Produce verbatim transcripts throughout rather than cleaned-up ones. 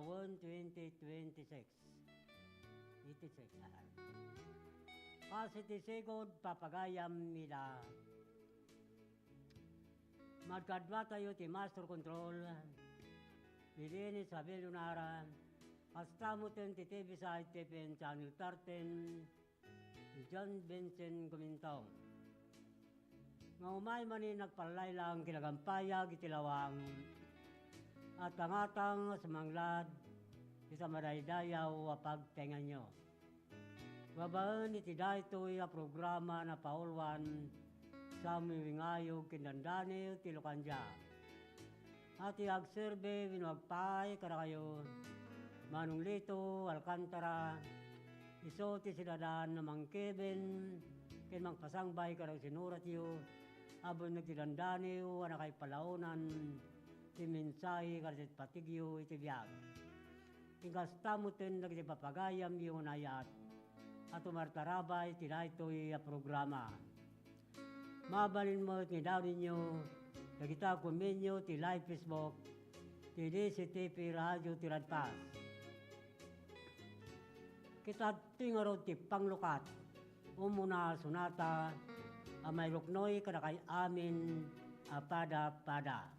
Tawen twenty twenty-six. Eighty-six. Kas iti sigud, papagayam ida. Magkaduatayo ti Master Control, ni Dennis Abel Lunara, kasta met ti T V side T P N Channel thirteen, ni John Vincent Gumintong. Nga umay manen nagpallaylang kinagampayag iti lawang, at tangatang a sumanglad iti madaydayaw a pagtengnganyo. Babaen iti daytoy a programa, napauluan, Samuel Wingayog ken Dandani ti Lucandia. A ti agserbi wenno agpaay kadakayo, Manong Lito Alcantara, isu ti sidadaan a mangkibin ken mangpasangbay kadagiti sinuratyo a benneg ti dandani a nakaipalaonan ti mensahe kadagiti patigyo iti biag. Ken kasta metten dagiti papagayamyo nga naayat a tumartarabay ti daytoy a programa. Mabalin met nga idawienyo dagita a komenyo ti live Facebook ti D C T P Radio ti Radpas. Ket adtoy ngarud ti panglukat, umuna a sonata a mairuknoy kadakay amin a pada-pada.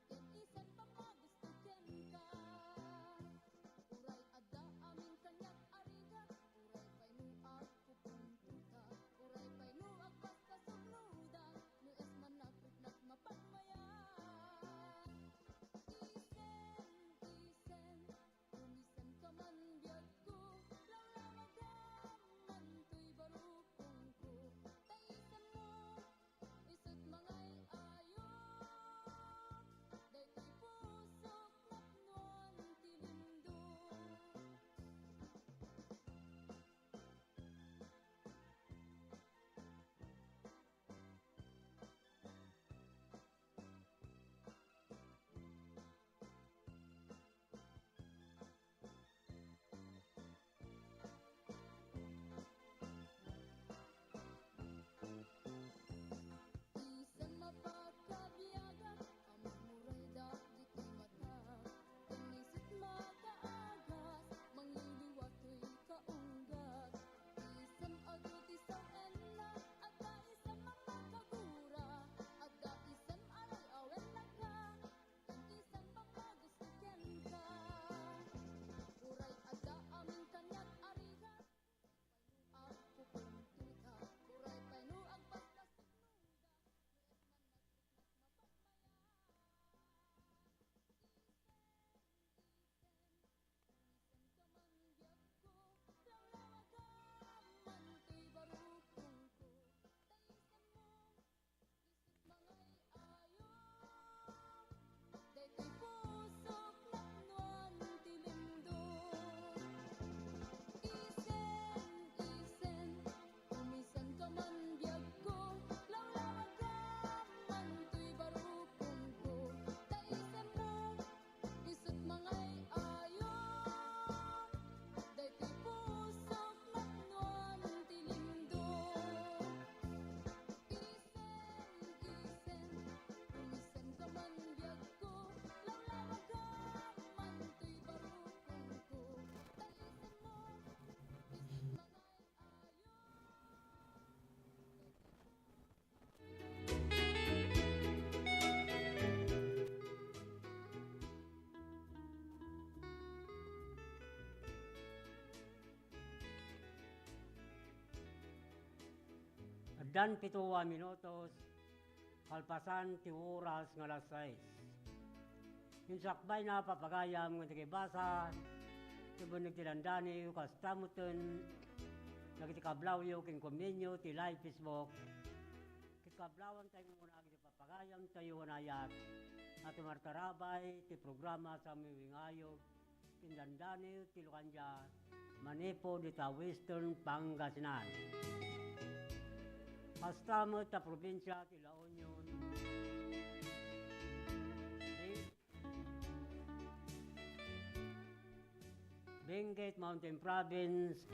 Ken isan pammagusto kenka. Uray adda amin kaniak a rigat, uray pay no agpupuntotak, uray pay no agpaspasugnodak, no esmannak, riknak, mapagmayat. Isen, isen, umisenka man biagko, lawlawagam man toy barukongko, ta isenmo, isut' mangay-ayo, daytoy pusok napnoan ti lindong. Isan mapakabiagak a mammuray dagiti matak, ken isut' makaagas, mangliliwa toy kaunggak. Isan adu ti sawenna, adda isan mapakagura, adda isan aray-awennaka, ken isan pammagusto kenka. Uray adda amin kaniak a rigat, uray pay no agpupuntotak, uray pay no agpaspasugnodak, no esmannak, riknak, mapagmayat. Isen, isen, umisenka man biagko, lawlawagam man toy barukongko, ta isenmo, isut' mangay-ayo, daytoy pusok napnoan ti lindong. Isen, isen, umisenka man biagko, lawlawagam man toy barukongko, ta isenmo, isut' mangay-ayo, daytoy pusok napnoan ti lindong. Isen, isen, umisenka man biagko, lawlawagam man toy barukongko, ta isenmo, isut' mangay-ayo. Addan pito a minutos kalpasan ti oras nga alas sais. Insakbayna, papagayam, nga dagiti basa ti benneg ti dandani, kasta metten dagiti kablawyo ken komenyo ti live Facebook. Ket kablawantayo ngarud dagiti papagayamtayo a naayat Nga tumartarabay ti programa sa Miwingayo, ken dandani ti Lukandia, manipud ita Western Pangasinan. Kasta met ta probinsia ti La Union, Beng-, Benguet Mountain Province,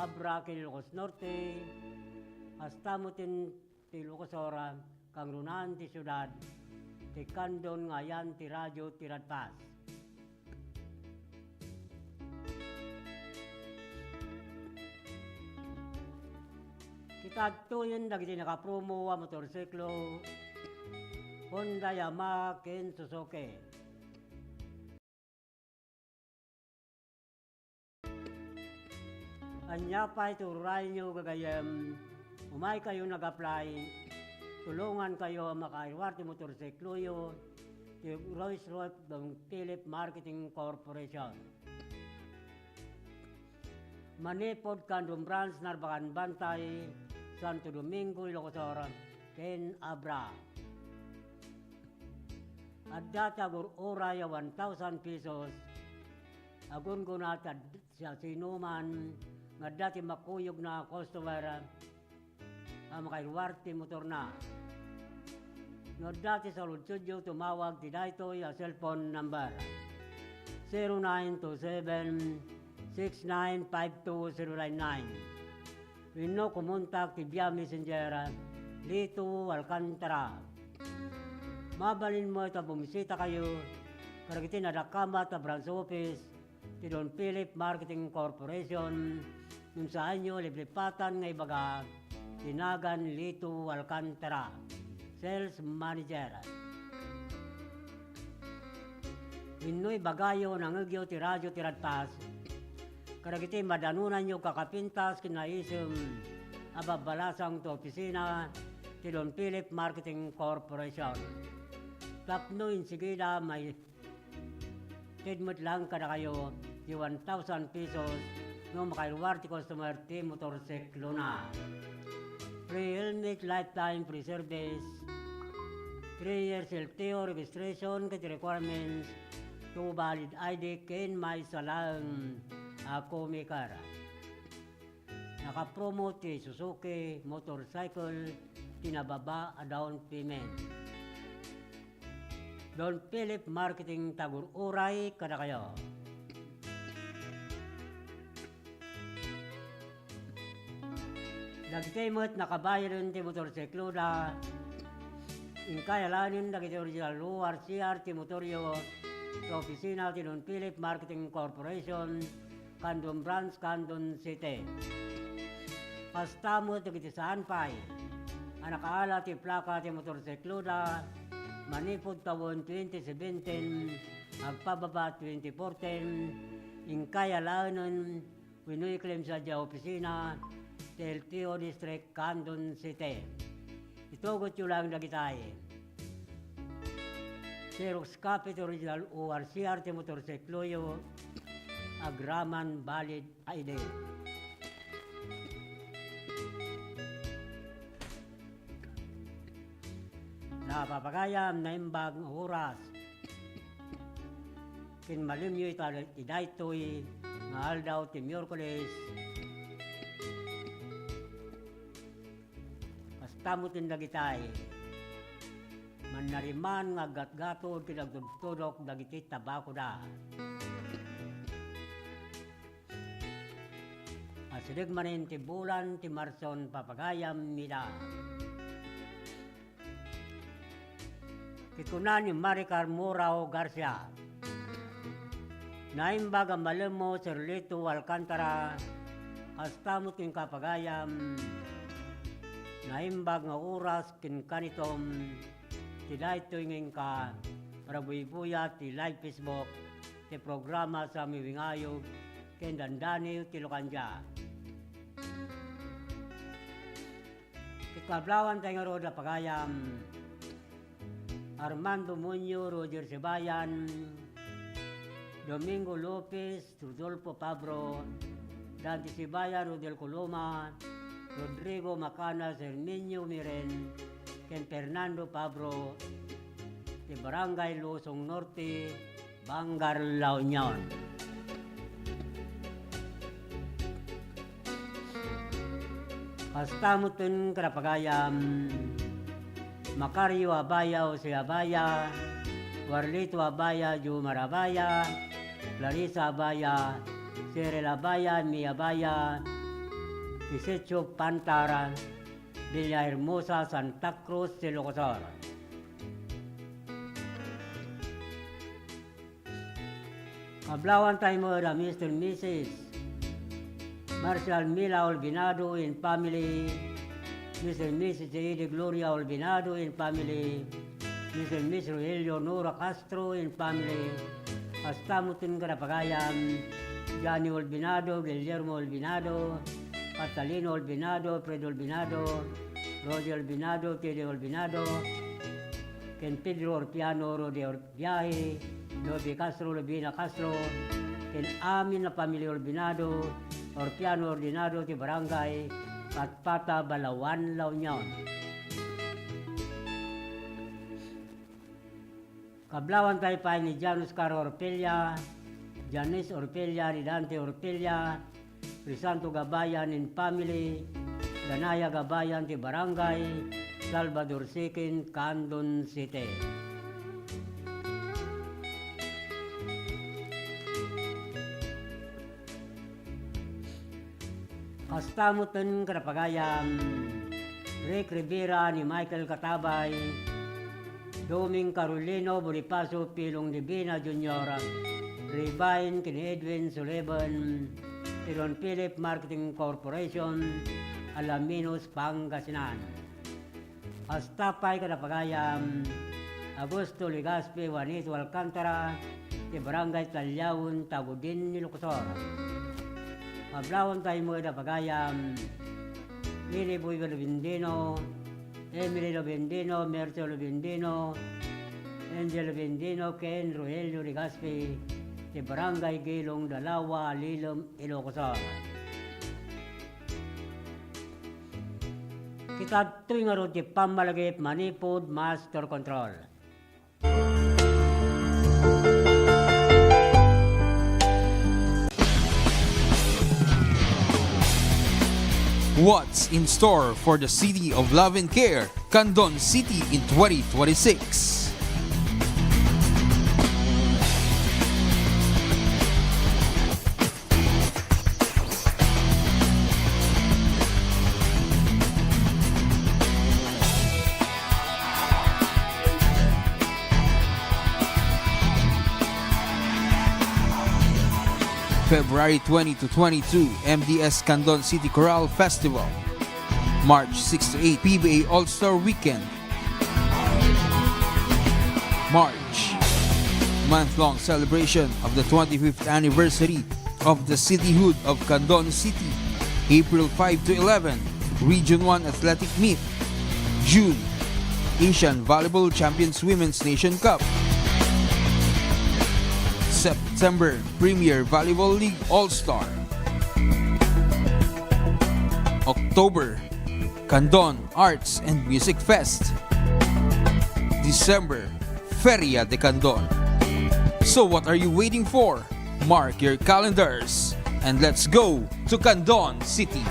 Abra ken Ilocos Norte, kasta met ti Ilocos Sur, kangrunaan ti siudad, ti kandon nga ayan ti Radyo Tiradpas. Kita adtoyen dagiti nakapromo a motorsiklo, Honda, Yamaha, ken Suzuki. Ania pay ti ururayenyo, gagayyem? Umaykayo nag-apply. Tulongankayo a makairwar ti motorsikloyo ti Rolls Royce Don Philip Marketing Corporation. Manipud Candon Branch, Narbacan Bantay, Santo Domingo, Ilocos Sur, ken Abra. Adda ti agur-uray a one thousand pesos. Agunggona ti ad-, siasinoman nga adda ti makuyogna a customer a makairwar ti motorna. No adda ti saludsodyo, tumawag ti daytoy a cellphone number, zero nine two seven, six nine five two zero nine nine. Wenno kumontak ti via messenger, Lito Alcantara. Mabalin met a bumisitakayo kadagiti nadakamat a branch office ti Don Philip Marketing Corporation, ngem saanyo liplipatan nga ibaga ti nagan Lito Alcantara, Sales Manager. Wenno ibagayo, nangngegyo ti Radyo Tiradpas kadagiti madanonanyo kakapintas ken naisem a babbalasang ti opisina ti Don Philip Marketing Corporation. Tapno insigida, may ted met laeng kadakayo ti one thousand pesos no makairwar ti customer ti motorsiklona. Free helmet, lifetime free service, three years L T O registration ket requirements, two valid I D ken maysa laeng a co-maker. Nakapromo ti Suzuki motorcycle ti nababa a down payment. Don Philip Marketing, tagur-uray kadakayo. Dagitoy met nakabayaden ti motorsikloda, inkay alaenen dagiti original O R C R ti motoryo sa opisina ti Don Philip Marketing Corporation, Candon Branch, Candon City. Kasta met dagiti saan pay a nakaala ti plaka ti motorsikloda manipud tawen twenty seventeen agpababa twenty fourteen, inkay alaenen wenno i-claim sadiay opisina ti L T O District, Candon City. Itugotyo laeng dagitay. Xerox copy ti original O R C R ti motorsikloyo, agraman valid I D. Napapagayam, naimbag nga oras ken malemyo ita, iti daytoy nga aldaw ti Miyerkules. Kasta met dagitay, mannariman nga aggatgatod ket agtudtudok dagiti tabakoda. Asideg manen ti bulan ti Marson, papagayam ida. Ket kuna ni Maricar Murao Garcia, naimbag a malemmo, Sir Lito Alcantara, kasta met kenka, pagayam, naimbag nga oras ken kanitom ti daytoy nga inka parabuybuya ti live Facebook ti programa sa Miwingayog ken Dandani ti Lukandia. Ket kablawantay ngarud a pagayam, Armando Muñoz, Roger Sibayan, Domingo Lopez, Rodolfo Pabro, Dante Sibayan, Rodel Coloma, Rodrigo Macanas, Herminio Miren, ken Fernando Pabro, Barangay Luzon Norte, Bangar, La Union. Kasta metten kada pagayam, Macario Abaya, Jose Abaya, Warlito Abaya, Jumar Abaya, Clarissa Abaya, Cheryl Abaya, Mia Abaya, Isecho Pantara, Villahermosa, Santa Cruz, Ilocos Sur. Kablawanta met da Mister and Missus Marshall Mila Olvinado and family, Mister and Missus Ede Gloria Olvinado and family, Mister and Missus Rogelio Nora Castro and family, kasta metten kada pagayam, Johnny Olvinado, Guillermo Olvinado, Catalino Olvinado, Fred Olvinado, Roger Olvinado, Teddy Olvinado, ken Pedro Orpiano, Rode Or-, Biahe, Lobe Castro, Lobina Castro, ken amin a pamilya Olvinado, Orpiano, Ordinado ti Barangay Patpata, Balaoan, La Union. Kablawanta pay ni Jan Oscar Orpella, Janice Orpella, ni Dante Orpella, Crisanto Gabayan and family, Danaya Gabayan ti Barangay Salvador Second, Candon City. Kasta metten kada pagayam, Rick Rivera, ni Michael Katabay, Doming Carolino, Bonifacio Pilong Divina Junior, Revine ken Edwin Sullivan, Iron Philip Marketing Corporation, Alaminos, Pangasinan. Kasta pay kada pagayam, Augusto Legaspi, Juanito Alcantara, ti Barangay Taliaon, Tagudin, Ilocos Sur. Kablawanta met da pagayam, Lily Boy Lubindino, Emily Lubindino, Mercio Lubindino, Angel Lubindino, ken Rogelio Legaspi, ti Barangay Gilong, Dalawa, Alilem, Ilocos Sur. Kitadtoy ngarud ti pammalagip manipud master control. What's in store for the City of Love and Care, Candon City in twenty twenty-six? February twenty to twenty-two, M D S Candon City Chorale Festival. March six to eight, P B A All-Star Weekend. March, month-long celebration of the twenty-fifth anniversary of the cityhood of Candon City. April five to eleven, Region one Athletic Meet. June, Asian Volleyball Champions Women's Nation Cup. September, Premier Volleyball League All-Star. October, Candon Arts and Music Fest. December, Feria de Candon. So what are you waiting for? Mark your calendars and let's go to Candon City.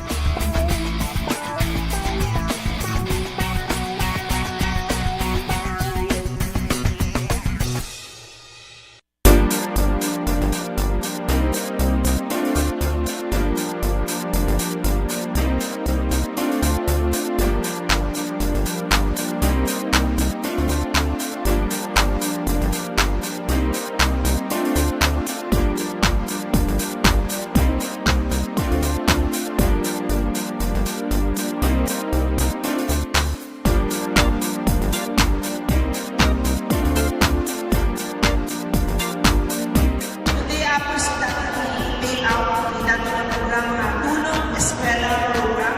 Today, Apo, sida ti payout iti daytoy nga program nga Tulong Eskwela Program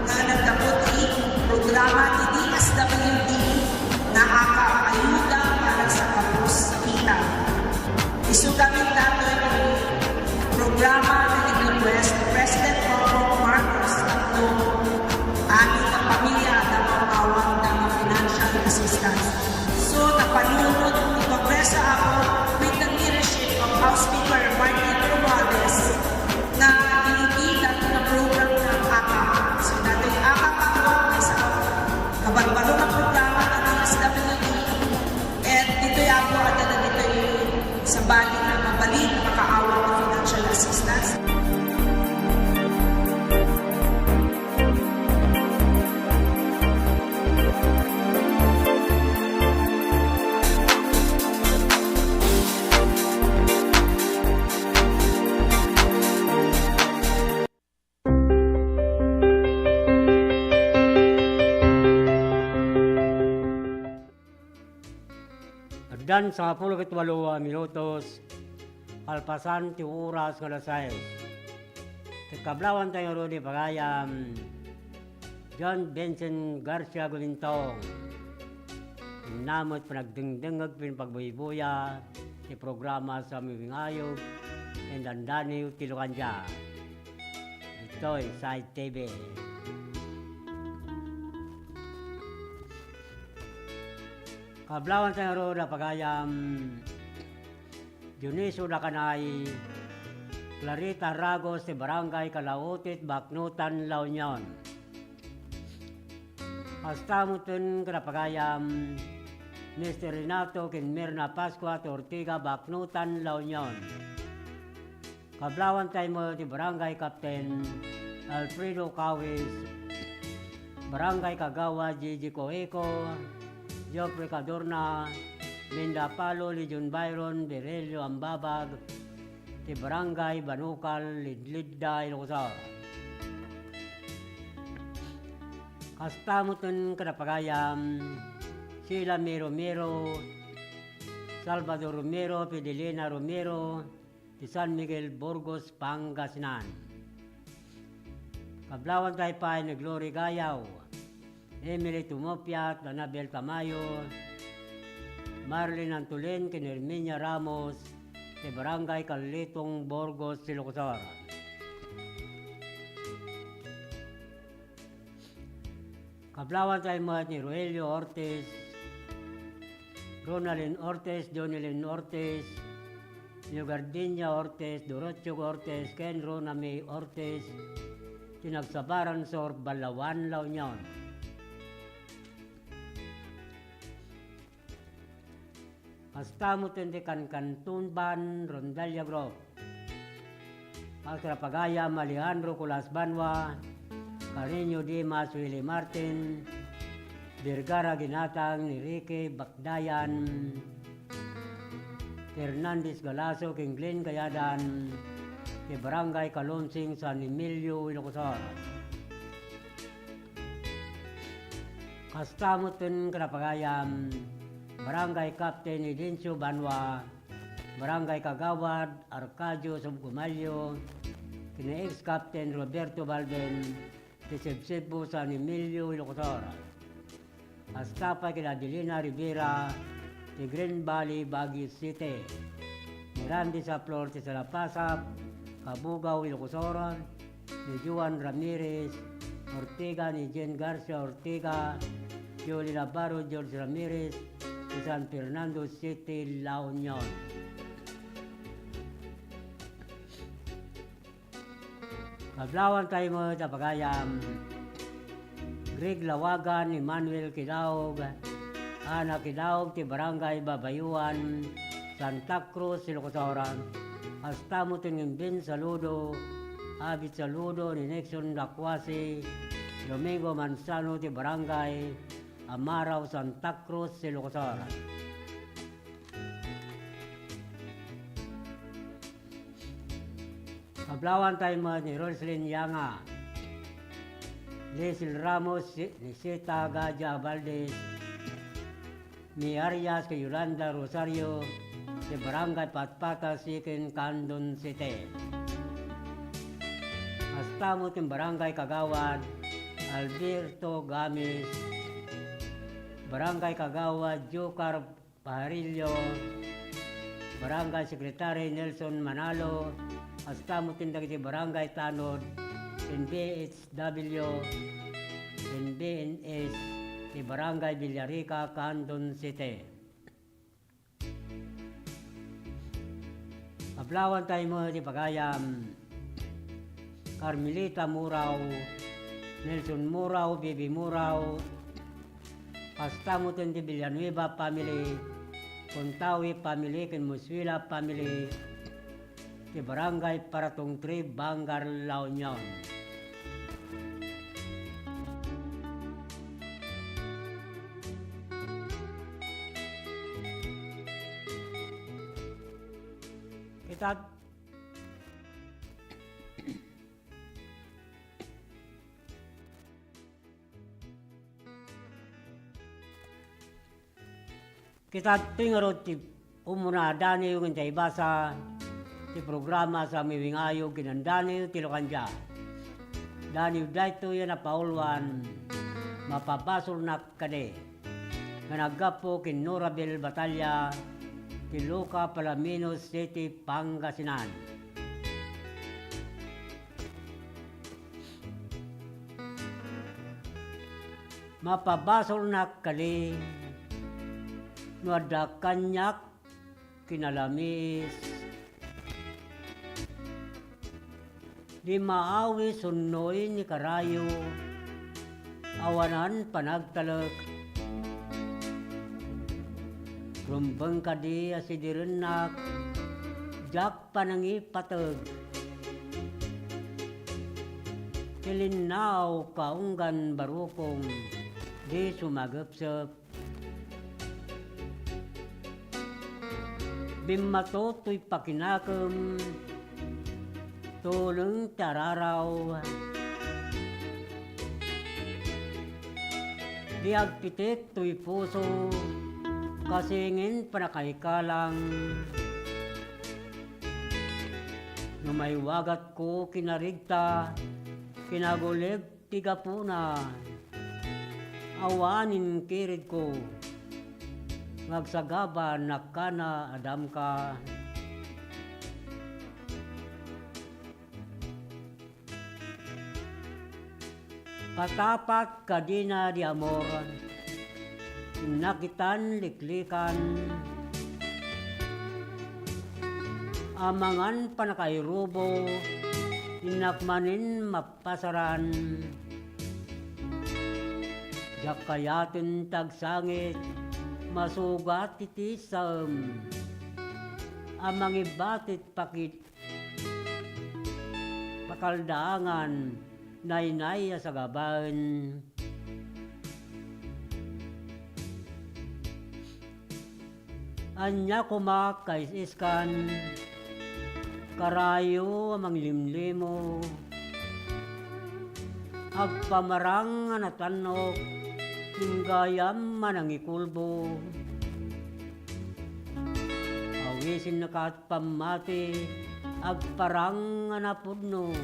nga naggapu ti programa ti D S W D nga AKAP, Ayuda para sa Kapos Sakita. Isu gamin daytoy ti programa nga nag-request ni President Bongbong Marcos Santo, amin nga pamilya a mapawan da nga financial assistance. So, napano Sa ako, with the leadership of House Speaker Martin Romualdez, nga inibitan nga program ng akap. So, datoy akap ako, isa ka kabarbaro nga programa ng D S W D. And ditoy ako, adda ditoy sa bali nga mabalin, makaawat ng financial assistance. Addan sangapulo ket walo a minutos, kalpasan ti oras nga alas sais. Ket kablawanta ngarud, pagayam, John Vincent Garcia Gumintong. Inna met panagdengdengngeg ken pagbuybuya ti programa sa Mawing Ayup ken Dandaniw ti Lugandia. Ditoy Side T V. Kablawanta ngarud, pagayam, Dionisio Lacanay, Clarita Ragos ti Barangay Calautit, Baknotan, La Union. Kasta met ken kada pagayam, Mister Renato ken Mirna Pascua ti Ortiga, Baknotan, La Union. Kablawanta met ti Barangay Captain Alfredo Cawis, Barangay Kagawad Gigi Coeco, Geoffrey Cadorna, Minda Palo, Legion Byron, Virelio Ambabag, ti Barangay Banukal, Lidlidda, Ilocos Sur. Kasta met ken kada pagayam, Sheila Miro Miro, Salvador Romero, Fidelina Romero, ti San Miguel, Burgos, Pangasinan. Kablawanta pay ni Glory Gayaw, Emily Tumopiat, Anabel Tamayo, Marlene Antolin, ken Herminia Ramos, ti Barangay Carletong, Burgos, Ilocos Sur. Kablawanta met ni Roelio Ortiz, Ronaldin Ortiz, Jonelyn Ortiz, Leogardinia Ortiz, Doroteo Ortiz, ken Rona May Ortiz, ti Nagsabaran Sur, Balaoan, La Union. Kasta met ti Kankanton Band, Rondalia Group. Agtarapagayam, Alejandro Colas Banwa, Carreño Dimas, Willie Martin, Vergara Ginatang, ni Ricky Bakdayan, Fernandez Galaso, ken Glenn Gayadan, ti Barangay Kalonsing, San Emilio, Ilocos Sur. Kasta met ken kada pagayam, Barangay Captain Edencio Banwa, Barangay Kagawad Arcadio Subgumalio, ken ni ex-Captain Roberto Balden, ti Sibsibbo, San Emilio, Ilocos Sur. Kasta pay ken Adelina Rivera, ti Green Valley, Baguio City. Ni Randy Saplor, ti Salapasap, Cabugao, Ilocos Sur, ni Juan Ramirez Ortega, ni Jen Garcia Ortega, Julie Navarro, George Ramirez, ti San Fernando City, La Union. Kablawanta met a pagayam, Greg Lawagan, Emmanuel Kilaog, Ana Kilaog, ti Barangay Babayuan, Santa Cruz, Ilocos Sur. Kasta met ni Bin Saludo, Abit Saludo, ni Nixon Lacuasi, Domingo Manzano, ti Barangay Amarao, Santa Cruz, Ilocos Sur. Kablawanta met ni Roslyn Yanga, Liesl Ramos, ni Sita Gadia Valdez, ni Arias ken Yolanda Rosario, ti Barangay Patpata, Siquem, Candon City. Kasta met ti Barangay Kagawad Alberto Gamis, Barangay Kagawad Jocar Pajarillo, Barangay Secretary Nelson Manalo, kasta met ken dagiti barangay tanod ken B H W ken B N S ti Barangay Villarica, Candon City. Ablawan tayo mo ti pagayam. Carmelita Murao, Nelson Murao, Bibi Murao, kasta mo ti Villanueva family, Contawi family, ken Musuela family, ti Barangay Paratong three, Vanguard, La Union. Kita, kita ti ngarud ti umuna, daniw nga intay ibasa ti programa sa Miwingayo, kinandaniw ti Lokandia. Daniw daytoy a napauluan, mapabasolnak kadi, nga naggapu ken Norabel Batalla ti Loca, Palaminos City, Pangasinan. Mapabasolnak kadi no adda kaniak kinalamis. Di maawis unnoy ni karayo, awanan panagtalek. Rumbeng kadi a sidirennak, diak panangipateg. Ti linnawka unggan barukong, di sumagepsep. Bimmato toy pakinakem, tuleng ti araraw. Di agpitek toy puso, kasingin panakaikalang. No maiwagatko kinarigta, kinaguleg ti gapuna. Awanen kiridko, nga agsagaba nakana a damka. Katapat kadina di amor, innak itan liklikan. Amangan panakairubo, innak manen map- pasaran. Diak kayaten ti agsangit, masugat iti saem a mangibatit pakit pakaldaangan, naynay a sagabaen. Ania koma kais-iskan, karayo a manglimlimo, agpamarang a natannok, inggayam a nangikulbo. Awisenna kat pammati, agparang a napudno,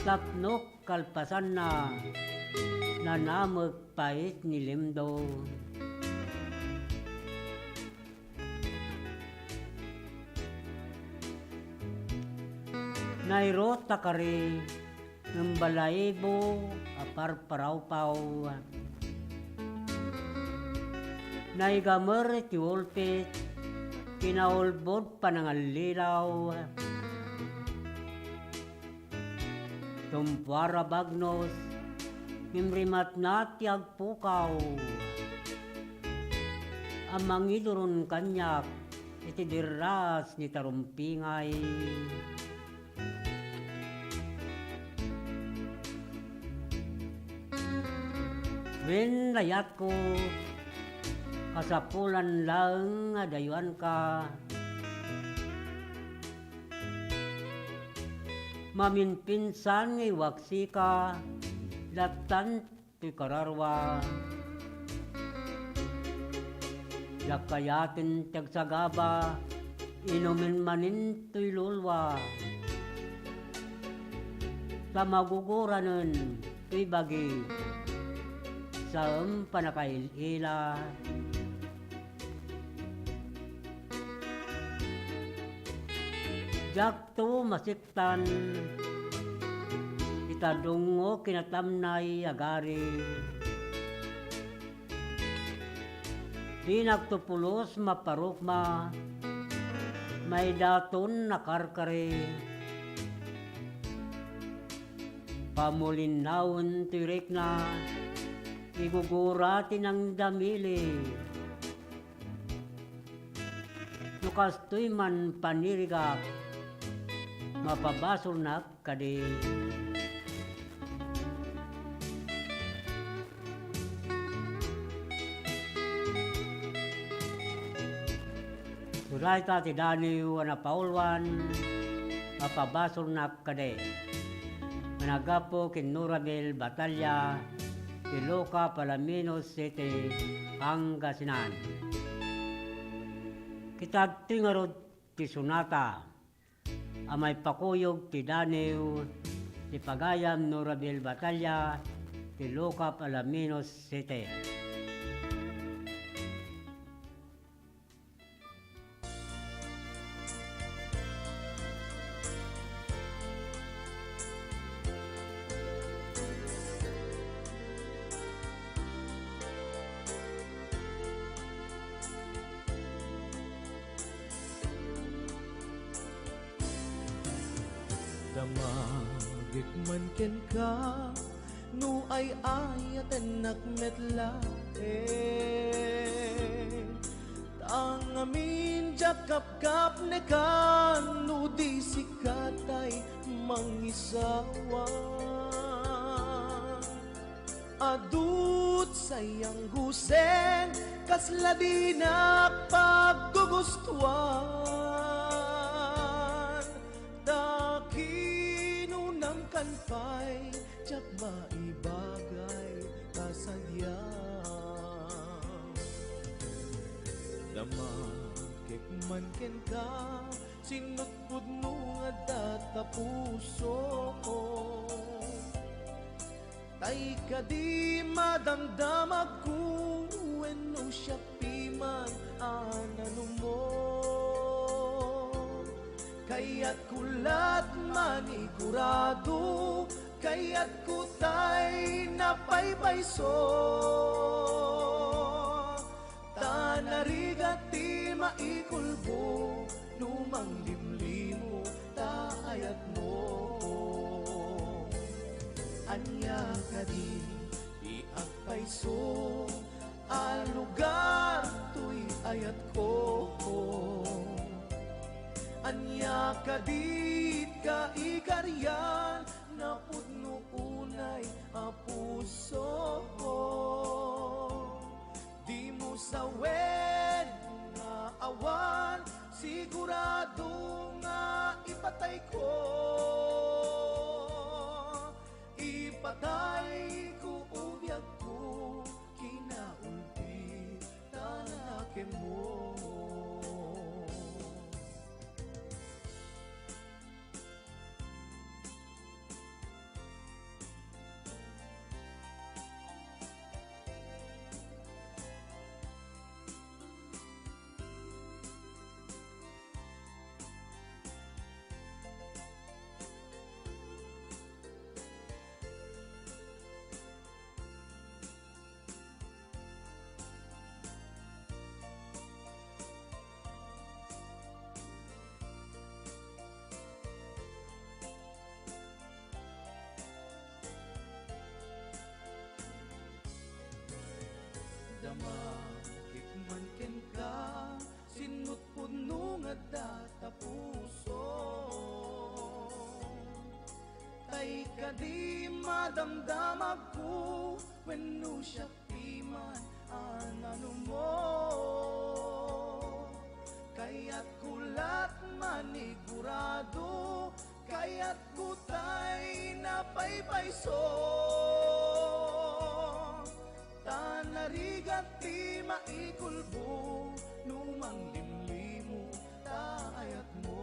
tapno kalpasanna, nanamek pait ni Lemdo. Nairut a kari, ngem balaibo a parparawpaw. Naigamer ti ulpit, kinaulbod panangallilaw. Tumpuar a bagnos, ngem rimatna ti agpukaw a mangiduron kaniak iti dirras ni tarumpingay. Wen, layatko, kasapulan laeng a dayuanka. Maminpinsan nga iwaksika, lattan toy kararua. Diak kayaten ti agsagaba, inumen manen toy lulua. Ta magugoranen toy bagi, saem panakail-ila. Diakto masiktan, ita dungngo kinatamnay a gari. Dinakto pulos maparukma, Maidaton a karkari. Pamulinnawen ti rikna, igugura ti nangdamili. No kastoy man panirigak, mapabasolnak kadi. Dayta ti daniw a napauluan, mapabasolnak kadi. Managapu ken Norabel Batalla, ti Loca, Palaminos City, Pangasinan. Kitadtoy ngarud ti sonata a maipakuyog ti daniw ti pagayam Norabel Batalla ti Loca, Alaminos City. Damagek man kenka, no ay-ayatennak met laeng. Ta ngamin diak kapkapnekan, no di sika tay mangisawa. Adu ti sayanggusen, kasla dinak paggugustuan. Ta kinunam kan pay, diak maibagay ta sadiak. Damagek man kenka, sinutpudno nga adda ta puso. Tay kadi madamdamagko wenno siak piman a nanumo. Kayatko lat manigurado, kayatko tay napaypayso. Ta narigat ti maikulbo no manglimlimo ta ayatmo. Ania kadi ti agpayso a lugar toy ayatko? Ania kadi ti kaikarian napudno unay a puso? Dimo sawen nga awan sigurado nga ipatayko. Ipatayko o biagko, kinaulpitan a kenmo. Damagek man kenka, sinutpudno nga adda ta puso. Tay kadi madamdamagko wenno siak piman a nanumo. Kayatko lat manigurado, kayatko tay napaypayso. Ta narigat ti maikulbo no manglimlimo ta ayatmo.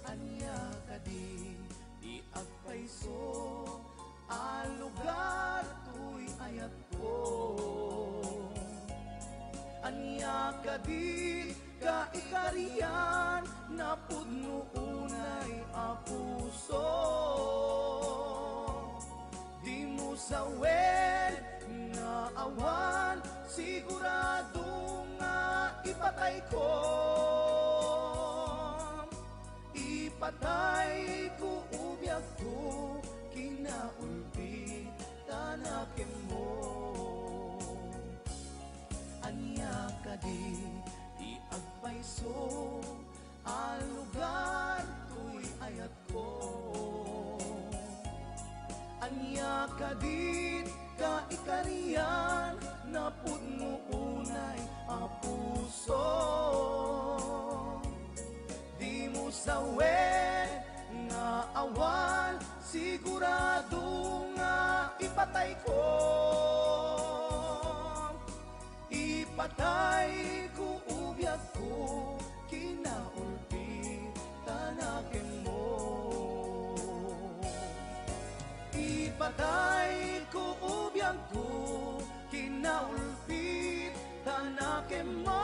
Ania kadi ti agpayso a lugar toy ayatko? Ania kadi kaikarian napudno unay a puso? Dimo sawen nga awan sigurado nga Ipatayko, ipatayko, biagko, kinaulbit ta nakemmo. Ania kadi ti agpayso a lugar toy ayat ko. Ania kadit kaikarian napudno unay a puso? Dimo sawen nga awan sigurado nga ipatayko. Ipatayko, biagko, kinaulbit ta nakemmo. Ipatayko, biagko, kinaulbit ta nakemmo.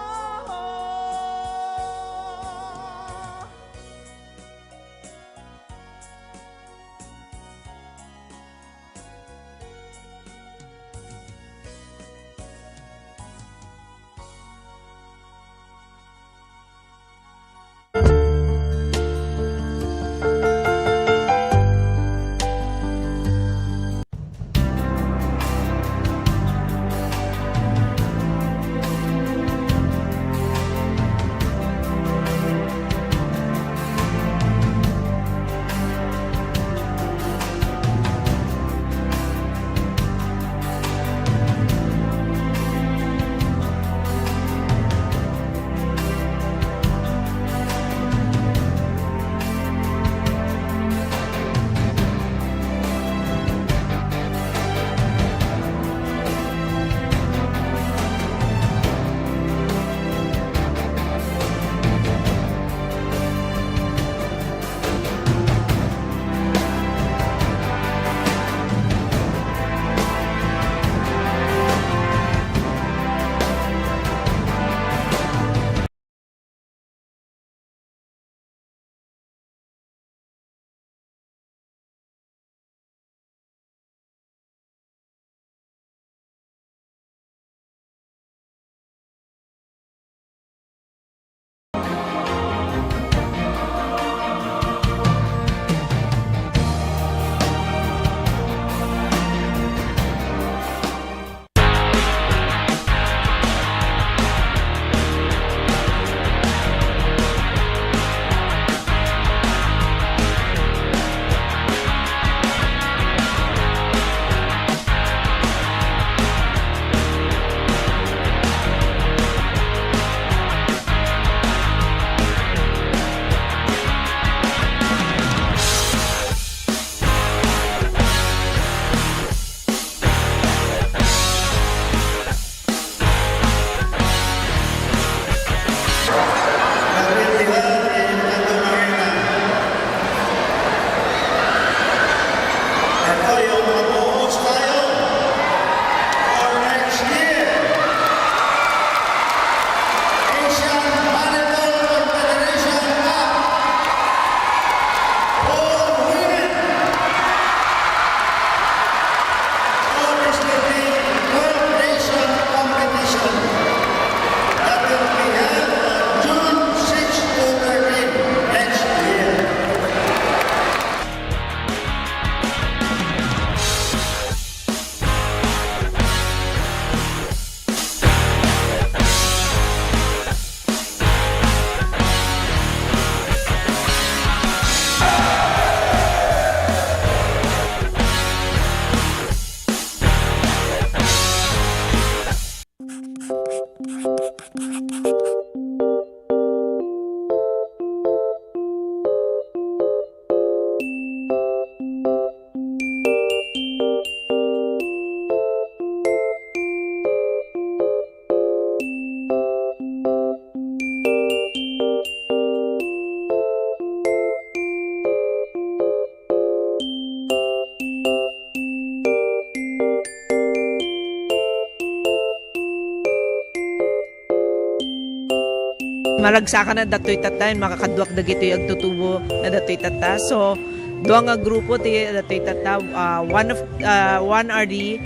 Maragsakan a datoy tatta, makakaduak dagitoy agtutubo na datoy tatta. So, dua nga grupo ti datoy tatta. Ah, one of, ah, one are the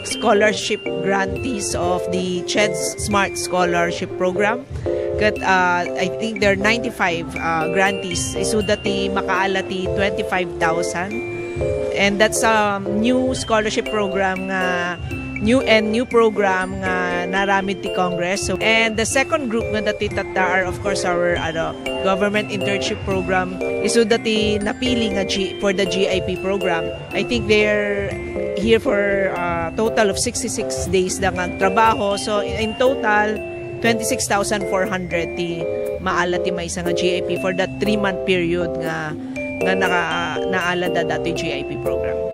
scholarship grantees of the CHED Smart Scholarship Program. Ket, ah, I think there are ninety-five, ah, grantees. Isuda ti makaala ti twenty-five thousand. And that's a new scholarship program nga, new and new program nga naaramid ti Congress. So, and the second group nga dati tatta are, of course, our, ano, government internship program. Isuda ti napili nga G-, for the G I P program. I think they're here for a total of sixty-six days da nga agtrabaho. So, in total, twenty-six thousand four hundred ti maala ti maysa nga G I P for that three-month period nga, nga naka-, naala da dati G I P program.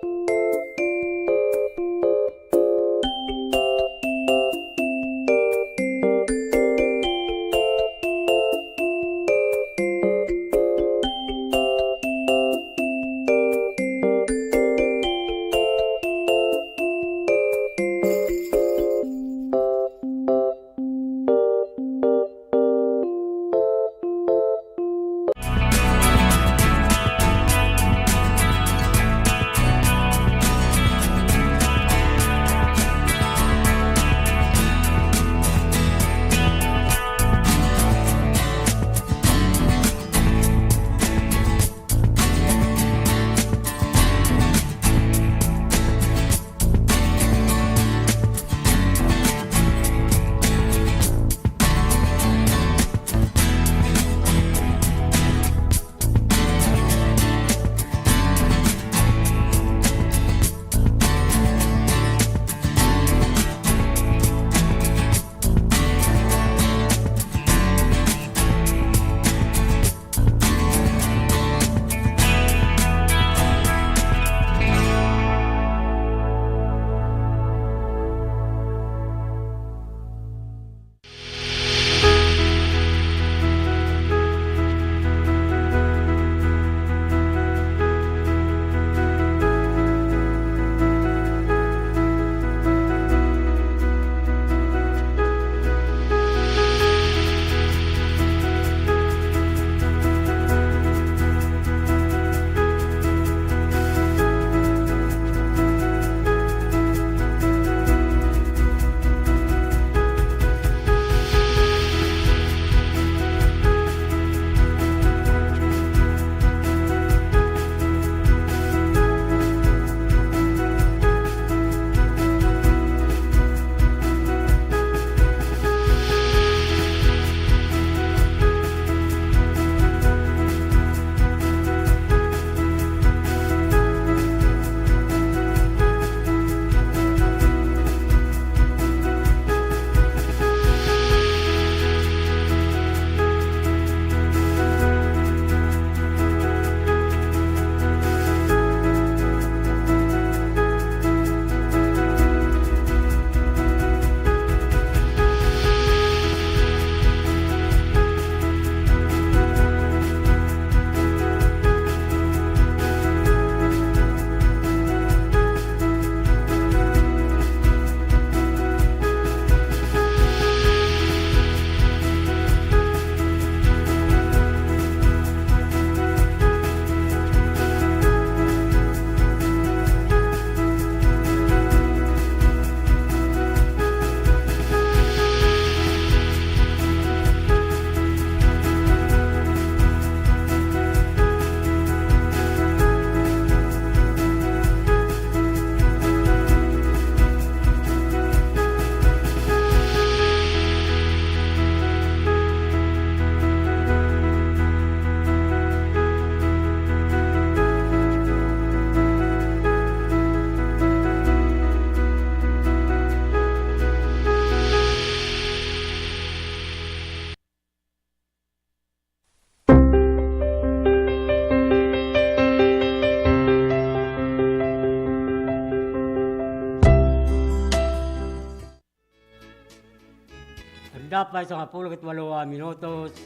Adda pay sangapulo ket walo a minutos,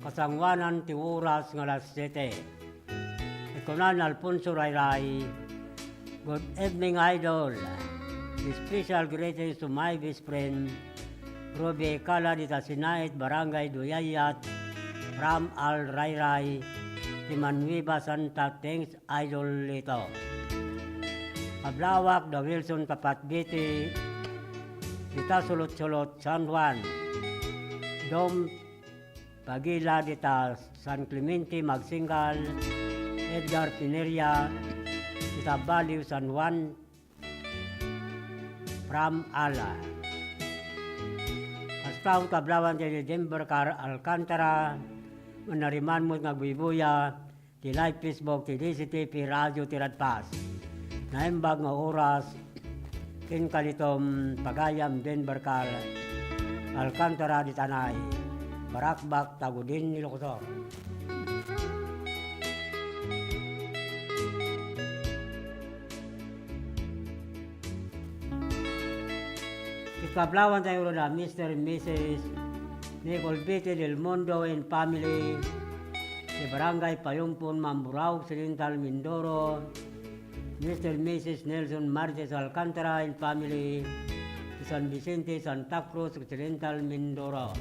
kasangoanan ti oras nga alas siete. Ket kuna ni Alfonso Rayray, "Good evening, Idol. Special greetings to my best friend, Ruby Cala de Tasinait, Barangay Duyayat, from Al Rayray, Timanuiba, Santa. Thanks, Idol Lito." Kablawak da Wilson Kapatbiti, dita Sulot-sulot, San Juan. Dom Pagila dita San Clemente, Magsingal, Edgar Pineria, dita Balio, San Juan, from Ala. Kasta met kablawan ti Denver Car Alcantara, nga nariman met nga agbuybuya, ti live Facebook ti D C T P Radio ti Radpas. Naimbag nga oras, ken kanitom pagayam Denver Car Alcantara dita Barakbac, Tagudin, Ilocos Sur. Ti kablawan tayo da Mister and Missus Nicole Vite del Mundo and family, ti Barangay Payumpon, Mamburao Occidental, Mindoro, Mister and Missus Nelson Martes Alcantara and family, ti San Vicente, Santa Cruz Occidental, Mindoro.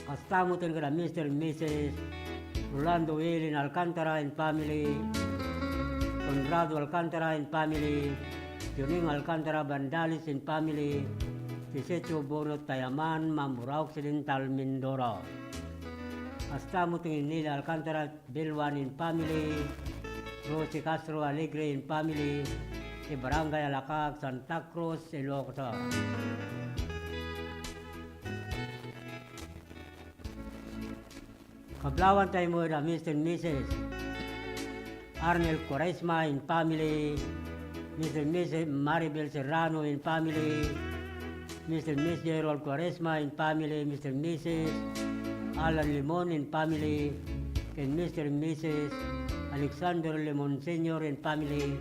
Kasta met ken kada Mister and Missus Rolando Wilin Alcantara and family, Conrado Alcantara and family, Juning Alcantara Bandales and family, ti Sitio Bunot Tayaman, Mamburao Occidental, Mindoro. Kasta met ken Nila Alcantara Bilwan and family, Rosie Castro Alegre and family, ti Barangay Alacag, Santa Cruz, Ilocos Sur. Kablawan tayo met da Mister and Missus Arnel Cuaresma and family, Mister and Missus Maribel Serrano and family, Mister and Missus Gerald Cuaresma and family, Mister and Missus Alan Limon and family, ken Mister and Missus Alexander Limon Senior and family,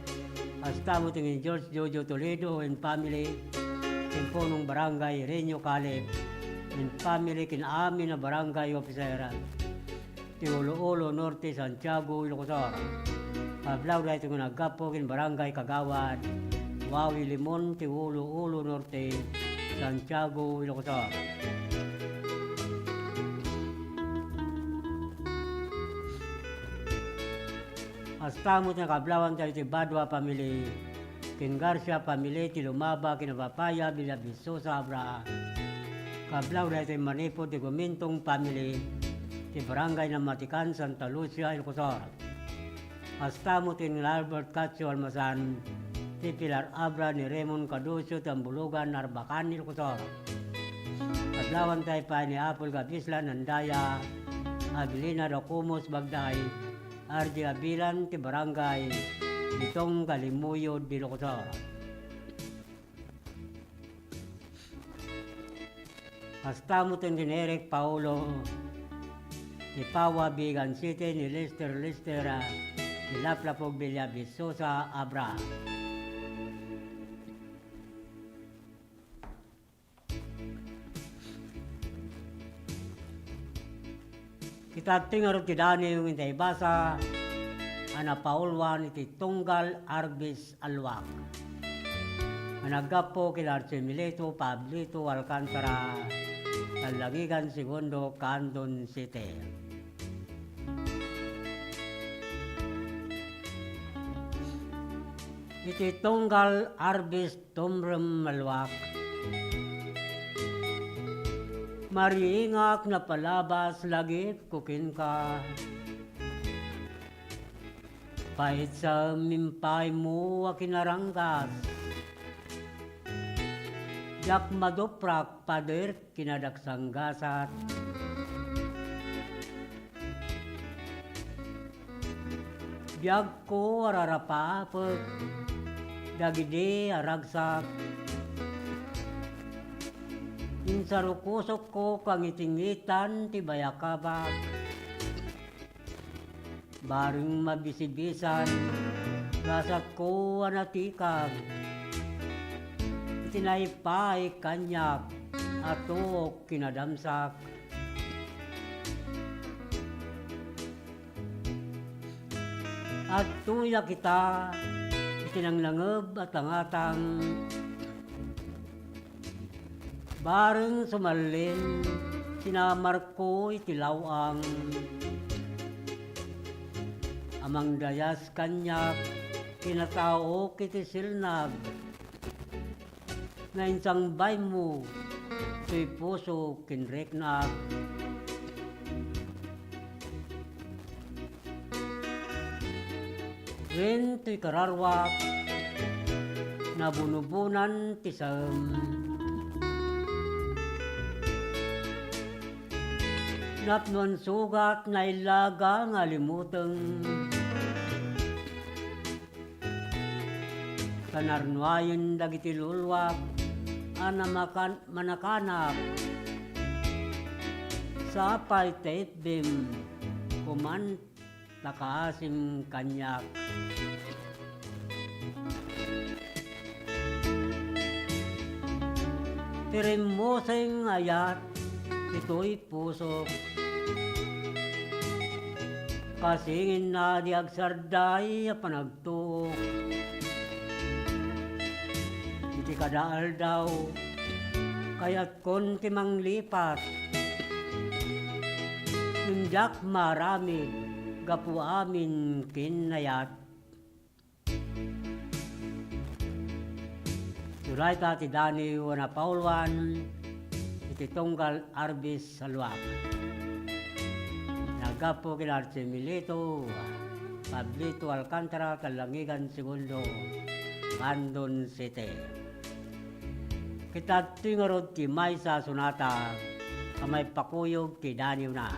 kasta met ken George Jojo Toledo and family, ken punong Barangay Renio Caleb and family, ken amin a barangay officer ti Ulu-Ulu Norte, Santiago, Ilocos Sur. Kablaw daytoy nga naggapu ken Barangay Kagawad Wawi Limon ti Ulu-Ulu Norte, Santiago, Ilocos Sur. Kasta met nga kablawan tayo ti Badua family, ken Garcia family ti Lumaba, ken Apapaya, Villa Vistosa, Abra. Kablaw daytoy manipud ti Gumintong family, ti Barangay Namatikan, Santa Lucia, Ilocos Sur. Kasta met ken Albert Cacho Almasan, ti Pilar Abra ni Raymond Caducio, ti Ambulugan, Arbacan, Ilocos Sur. Kablawan tayo pay ni Apple Gabislan Andaya, Avelina Dacumos Bagday, R J Abilan ti Barangay Bitong, Galimuyod, Ilocos Sur. Kasta met ken Eric Paolo, ti Paua, Vigan City, ni Lester Lester, ah, ti Laplapog, Villa Vistosa, Abra. Kita ti ngarud ti daniw nga inta ibasa a napauluan iti tunggal Arbis a luak nga naggapu ken Archimilito Pablito Alcantara, Tallangigan Segundo, Candon City. Iti tunggal Arbis tumrem a luak. Mariingak napalabas lagipko kenka. Paitsem impaymo a kinaranggas. Diak maduprak pader kinadaksanggasat. Biagko a rarapaapek dagidi a ragsak. Insarukosokko kangitingitan ti bayakabak. Bareng mabisibisan, gasatko a natikag. Iti naipaay kaniak a tuok kinadamsak. Adtoyak ita iti nangnangeb a tangatang. Bareng sumallin, sinamarko iti law-ang. A mangdayas kaniak, kinataok iti silnag. Nga insangbaymo, toy puso ken riknak. Wen toy kararwak, nabunobunan ti saem. Napnoan sugat naillaga nga limuteng. Kanarnuayen dagiti luluak a namakan-, manakanak. Sapay ta itbim, kuman ta kaasim kaniak. Ti rimmuseng nga ayat, ditoy pusok. Kasinginna di agsarday a panagtuok. Iti kada aldaw, kayatkon ti manglipat. Ngem diak maaramid gapu amin ken nayat. Turayta ti daniw a napauluan iti tunggal Arbis Saluak. Naggapu ken Archimilito Pablito Alcantara, Kalangigan Segundo, Bandon City. Ket adtoy ngarud ti maysa a sonata a maipakuyog ti daniwna.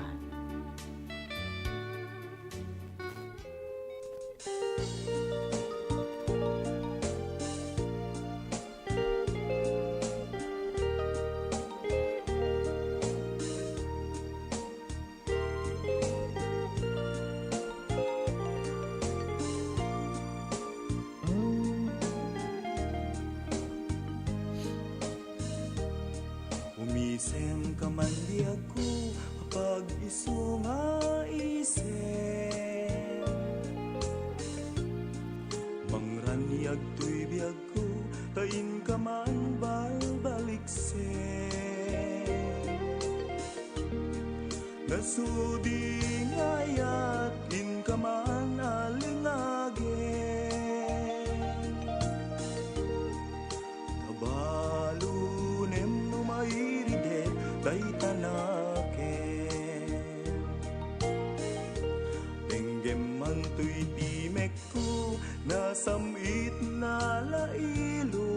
Umisemka man biagko a pag-isu nga isem. Mangraniag toy biagko ta inka man balbaliksen. Nasudi nga ayat inka man alingagen. Kabalunem no mairidet dayta nakem. Denggem man toy timekko, nasam-it nalailo.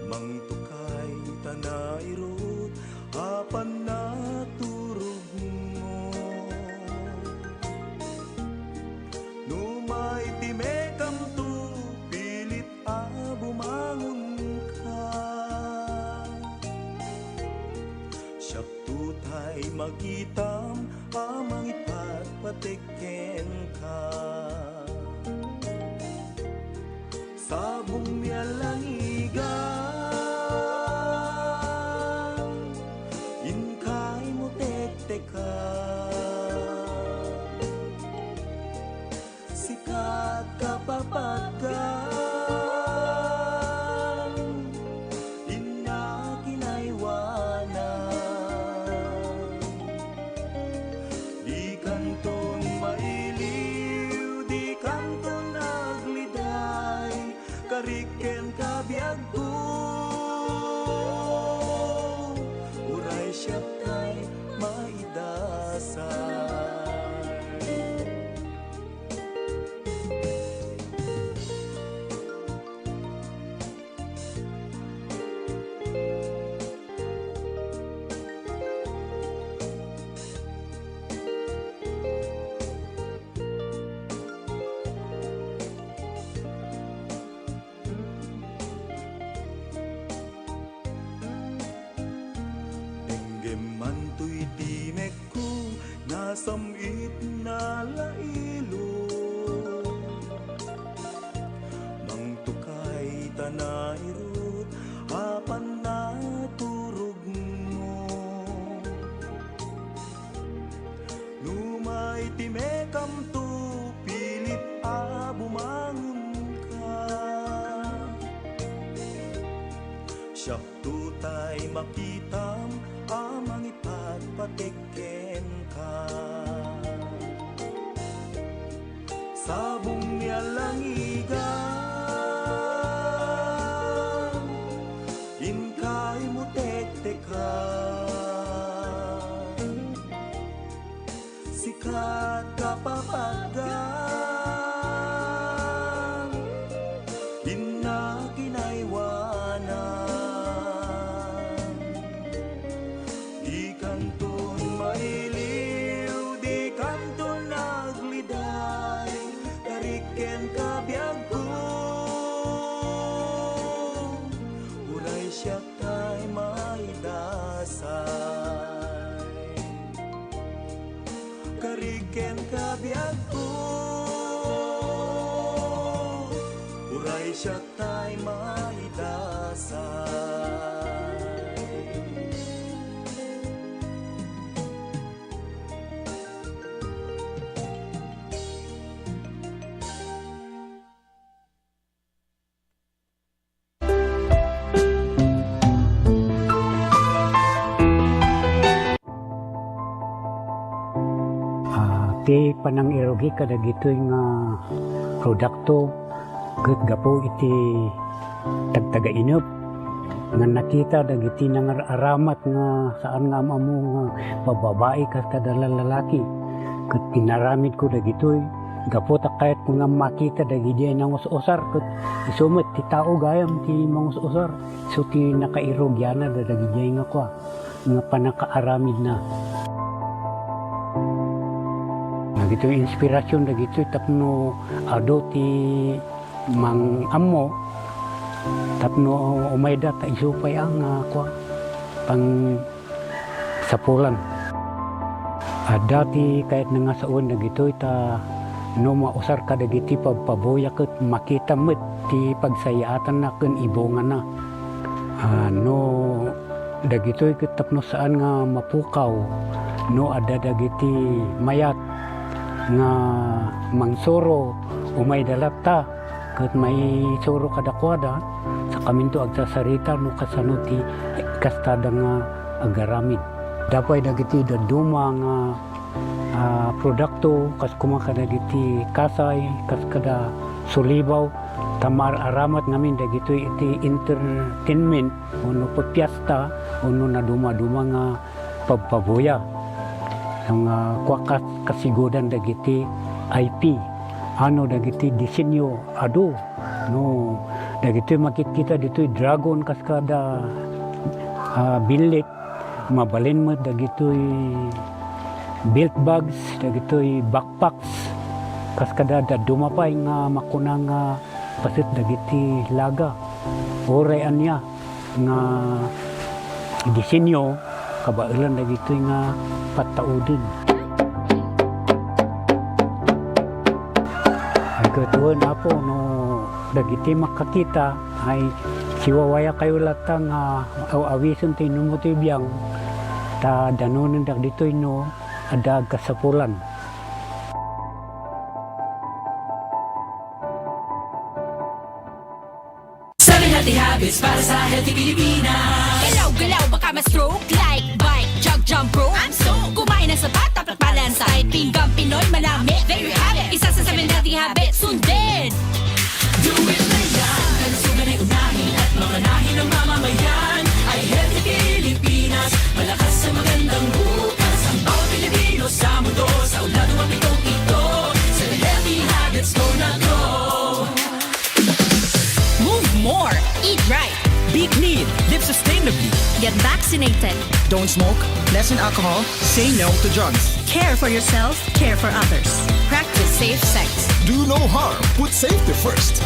Mangtukay ta nairut a pannaturogmo. No maitimekam to, pilit a bumangonka. Siak to tay makitam a mangipatpatek kenka. Sabongmi a langigan, inkay mo tektekan. Sika, kapapatgan, innak inaywanan. Dikanton mailiw, dikanton agliday, karik ken kabiagko, uray siak tay maidasay. Denggem man toy timekko, nasam-it nalailo. Mangtukay ta nairut a pannaturogmo. No maitimekam to, pilit a bumangonka. Siak to tay makitam a mangipatpatek kenka. Sabongmi a langigan, Sikat kapapagan, inna kinaiwanan. Di kanton mailiw, di kanton agliday, karik ken kabiagko, uray siak tay maidasay. Karik ken kabiagko, uray siak tay maidasay. Ah, ti panangirugi kadagitoy nga produkto, ket gapu iti tagtagainep nga nakita dagiti nangar-aramat nga saan nga am-ammo nga bababai kas kada lalaki. Ket inaramidko dagitoy gapu ta kayatko nga makita dagidiay nangus-usar, ket isu met ti tao gayam ti mangus-usar. Isu ti nakairugianna dadagidiay nga kua, nga pannakaaramidna. Dagitoy inspirasyon dagitoy tapno adu ti mang-ammo tapno umayda ta isu pay a nga kua, pang sapulan. Adda ti kayatna nga sawen dagitoy ta no mausar kadagiti pabpabuya ket makita met ti pagsayaatanna ken ibungana. Ah, no dagitoy ket tapno saan nga mapukaw, no adda dagiti mayat nga mangsuro, umayda latta ket maisuro kadakuada, sakaminto agsasarita no kasano ti kastada nga agaramid. Adda pay dagiti dadduma nga, ah, produkto, kas koma kadagiti kasay, kas kada sulibaw, ta maar-aramat ngamin dagitoy iti entertainment, wenno pipiesta, wenno naduma-duma nga pabpabuya. Nga kua kas-, kasigudan dagiti I P. Ano dagiti disenyo? Adu. No, dagitoy makitkita ditoy dragon kas kada, ah, billit. Mabalin met dagitoy belt bags, dagitoy backpacks. Kas kada dadduma pay nga makuna nga paset dagiti laga. Uray ania nga disenyo, kabaelan dagitoy nga pattauden. Ay, ket wen, Apo, no dagiti makakita, ay siwawayakayo latta nga aw-awisen ti inummo ti biang, ta danonen dagitoy no adda agkasapulan. Seven healthy habits para sa healthy Pilipinas. Galaw-galaw, baka ma-stroke. Like, bike, jog, jump rope. I'm stoked. Kumain ng sapat, dapat balansay. Pinggang Pinoy, manamit. There you have it. Isa sa seven healthy habits. Sundin. Do it na yan. Kalusugan ay unahin at mamanahin ng mamamayan. Ay healthy Pilipinas. Malakas sa magandang bukas. Ang bawat Pilipino sa mundo. Sa ulado mapitong ito. Seven healthy habits, go na go. Move more. Eat right. Be clean. Live sustainably. Get vaccinated. Don't smoke. Lessen alcohol. Say no to drugs. Care for yourself. Care for others. Practice safe sex. Do no harm. Put safety first.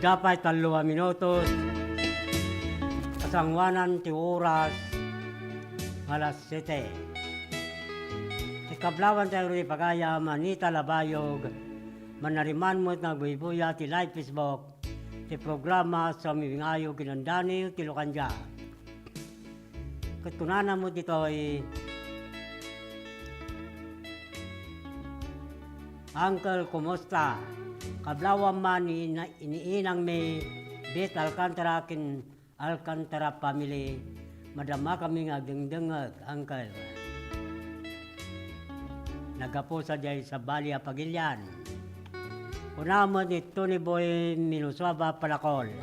Adda pay tallo a minutos, kasangoanan ti oras nga alas siete. Ti kablaawan tayo iti pagayam, Anita Labayog, manariman met nga agbuybuya ti live Facebook ti programa Suamiwing Ayo ken Dandanio ti Locandia. Ket kunana met ditoy, Uncle, kumusta? Kablawan man ni ina-, iniinangmi, Beth Alcantara ken Alcantara family, madamakami nga agdengdengngeg, Uncle. Naggapu sadiay sabali a pagilian. Kuna met ni Tony Boy Minosoba Palakol.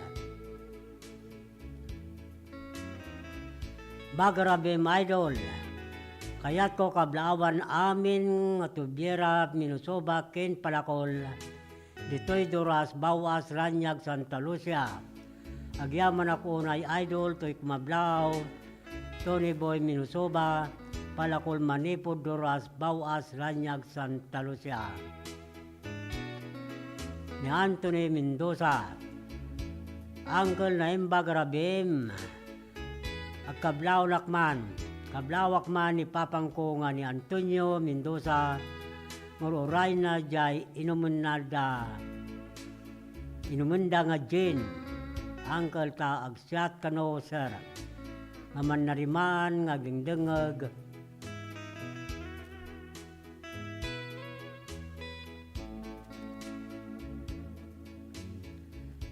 Baga rabii, Idol. Kayatko kablaawan amin nga tubiera Minosoba ken Palakol ditoy Duras, Bauas, Raniag, Santa Lucia. Agyamanak unay, Idol, toy kumablaaw, Tony Boy Minosoba, Palakol, Manipud, Duras, Bauas, Raniag, Santa Lucia. Ni Anthony Mendoza. Uncle, naimbag a rabiim. Agkablaawak man. Kablaawak man ni papangko nga ni Antonio Mendoza, nga urayna diay inumenna da, inumenda nga gin. Uncle, ta agsiat kano, sir, nga mannarimaan nga agdengdengngeg.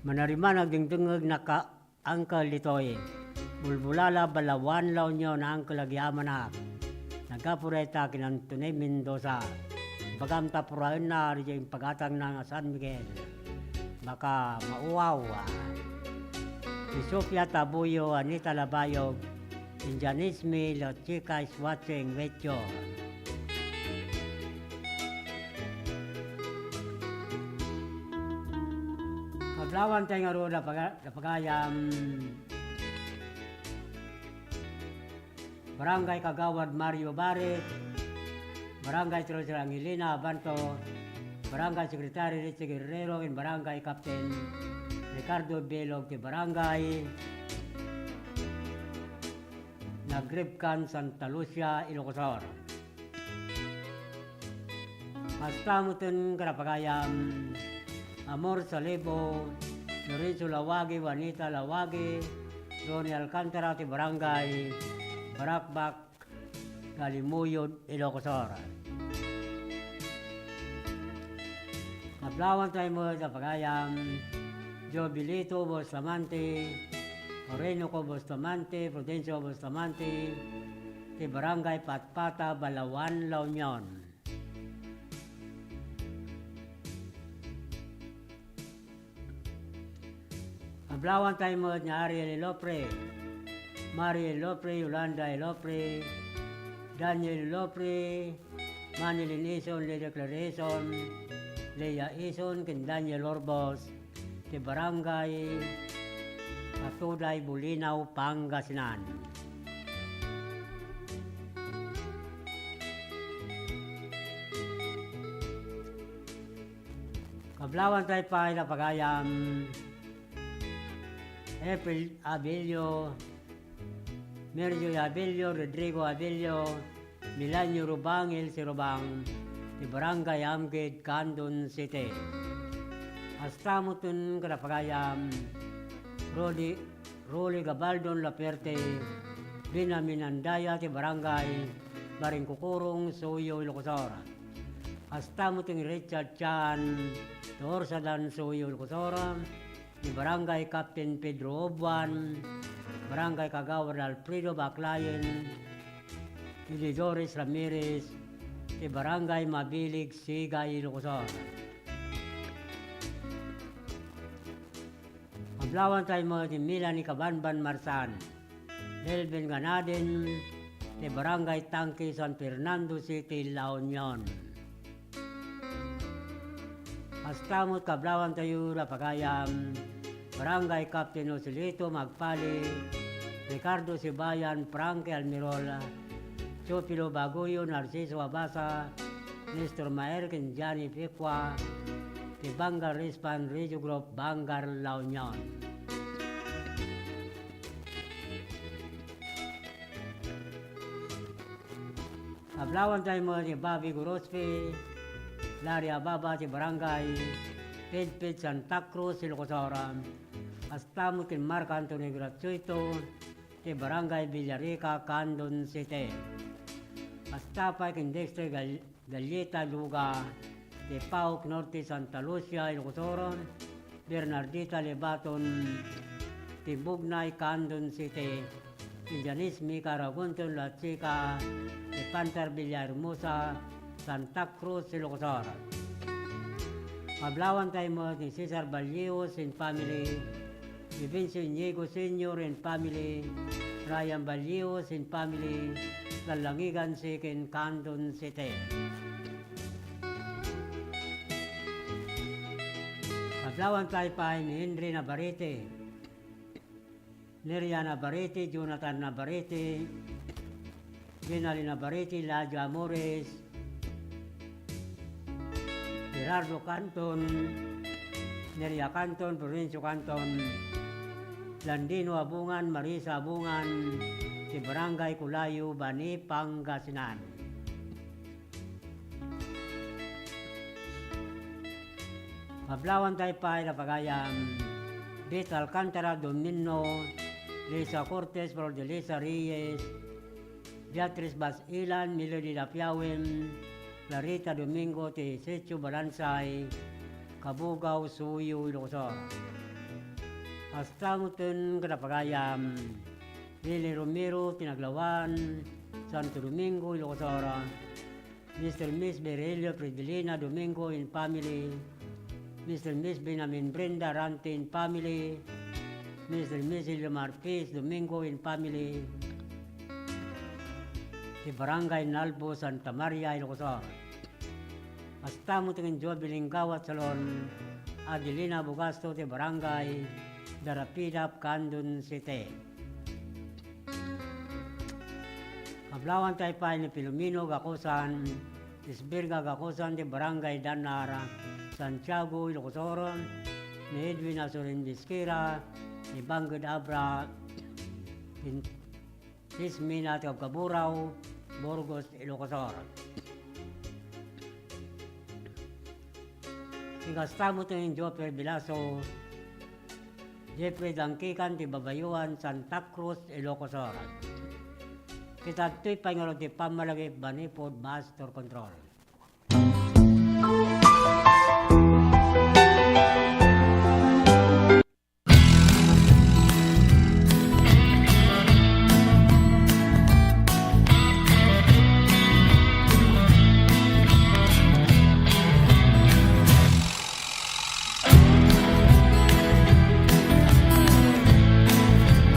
Mannarimaan agdengdengngeg naka-, Uncle, ditoy Bulbulala, Balaoan, La Union, Uncle, agyamanak. Naggapu dayta ken Anthony Mendoza. Ibagam ta puraenna ditoy impagatangna nga San Miguel. Baka mauwaw, ah. Ni Sofia Tabuyo, Anita Labayog, Indian Ismail, Los Chicas watching with you. Kablaawan tayo ngarud a paga-, a pagayam. Barangay Kagawad Mario Barit, Barangay Treasurer Angelina Abanto, Barangay Secretary Richie Guerrero, ken Barangay Captain Ricardo Belog ti Barangay Nagribkan, Santa Lucia, Ilocos Sur. Kasta metten kada pagayam, Amor Salibo, Lorenzo Lawagi, Juanita Lawagi, Ronnie Alcantara ti Barangay Barakbak, Galimuyod, Ilocos Sur. Kablaawan tayo met a pagayam, Jobilito Bustamante, Orinoco Bustamante, Prudencio Bustamante, ti Barangay Patpata, Balaoan, La Union. Kablaawan tayo met ni Ariel Ilopre, Mario Ilopre, Yolanda Ilopre, Daniel Ilopre, Manilyn Ison, Lady Claire Ison, Lea Ison, ken Daniel Orbos, ti Barangay Patuday, Bulinaw, Pangasinan. Kablaawan tayo pay a pagayam, April Abilio, Merjoy Abilio, Rodrigo Abilio, Milanio Rubangil, si Rubang, ti Barangay Amgid, Candon City. Kasta metten kada pagayam, Rodi-, Rolly Gabaldon Laperte, Benjamin Andaya, ti Barangay Baringkukurong, Suyo, Ilocos Sur. Kasta metten ni Richard Chan, ti Orsadan, Suyo, Ilocos Sur, ni Barangay Captain Pedro Obuan, Barangay Kagawad Alfredo Baclayen, ni Doris Ramirez, ti Barangay Mabilig, Sigay, Ilocos Sur. Kablaawan tayo met ni Melanie Cabanban Marsan, Melvin Ganaden, ti Barangay Tangke, San Fernando City, La Union. Kasta met kablaawan tayo a pagayam, Barangay Captain Joselito Magpali, Ricardo Sibayan, Frankie Almirol, Teofilo Baguyo, Narciso Abasa, Nestor Maer, ken Johnny Picua, ti Bangar Respan Radio Group, Bangar, La Union. Kablaawan tayo met ni Bobby Gorospe, Larry Ababa, ti Barangay Pedped, Santa Cruz, Ilocos Sur. Kasta met ken Mark Anthony Gratuito, ti Barangay Villarica, Candon City. Kasta pay ken Dexter Gal-, Galleta Luga, ti Paok Norte, Santa Lucia, Ilocos Sur, Bernardita Lebaton, Timbugnay, Candon City, Indianis Mika Ragunton, La Chica, ti Panther Villahermosa, Santa Cruz, Ilocos Sur. Pablawan tayo mo ni Cesar Ballios and family, Vivencio Inigo Senior and family, Ryan Ballios and family, Lalangigan Second, Candon City. Pablawan tayo pa ni Henry Navarrete, Neria Navarrete, Jonathan Navarrete, Jenalyn Navarrete, Ladio Amores, Gerardo Canton, Neria Canton, Florencio Canton, Landino Abungan, Marisa Abungan, ti Barangay Kulayo, Bani, Pangasinan. Pablawan tayo pa ila pagayam, Beth Alcantara Domino, Lisa Cortez, Flor de Lisa Reyes, Beatriz Basilan, Melody Lapiawem, Clarita Domingo, ti Sitio Balansay, Kabugao, Suyo, Ilocos Sur. Kasta metten kada pagayam, Lily Romero, Tinaglawan, Santo Domingo, Ilocos Sur. Mister Miss Virgilio Fridelina Domingo and family, Mister Miss Benjamin Brenda Rante and family, Mister Miss Ilomar Peace Domingo and family, ti Barangay Nalbo, Santa Maria, Ilocos Sur. Kasta metten Jovelyn Gawat Salon, Adelina Bugasto, ti Barangay Darapidap, Candon City. Pablawan tayo pa ni Filomeno Gacosan, Isbirga Gacosan, ti Barangay Danar, Santiago, Ilocos Sur, ni Edwin Azurin Bisquera, ni Bangked Abra, in-, Ismina, ti Kabkaburao, Burgos, Ilocos Sur. Ti kasta metten Joffer Bilaso, Jeffrey Dangkikan, ti Babayuan, Santa Cruz, Ilocos Sur. Kitadtoy pay ngarud ti pammalagip manipud master control.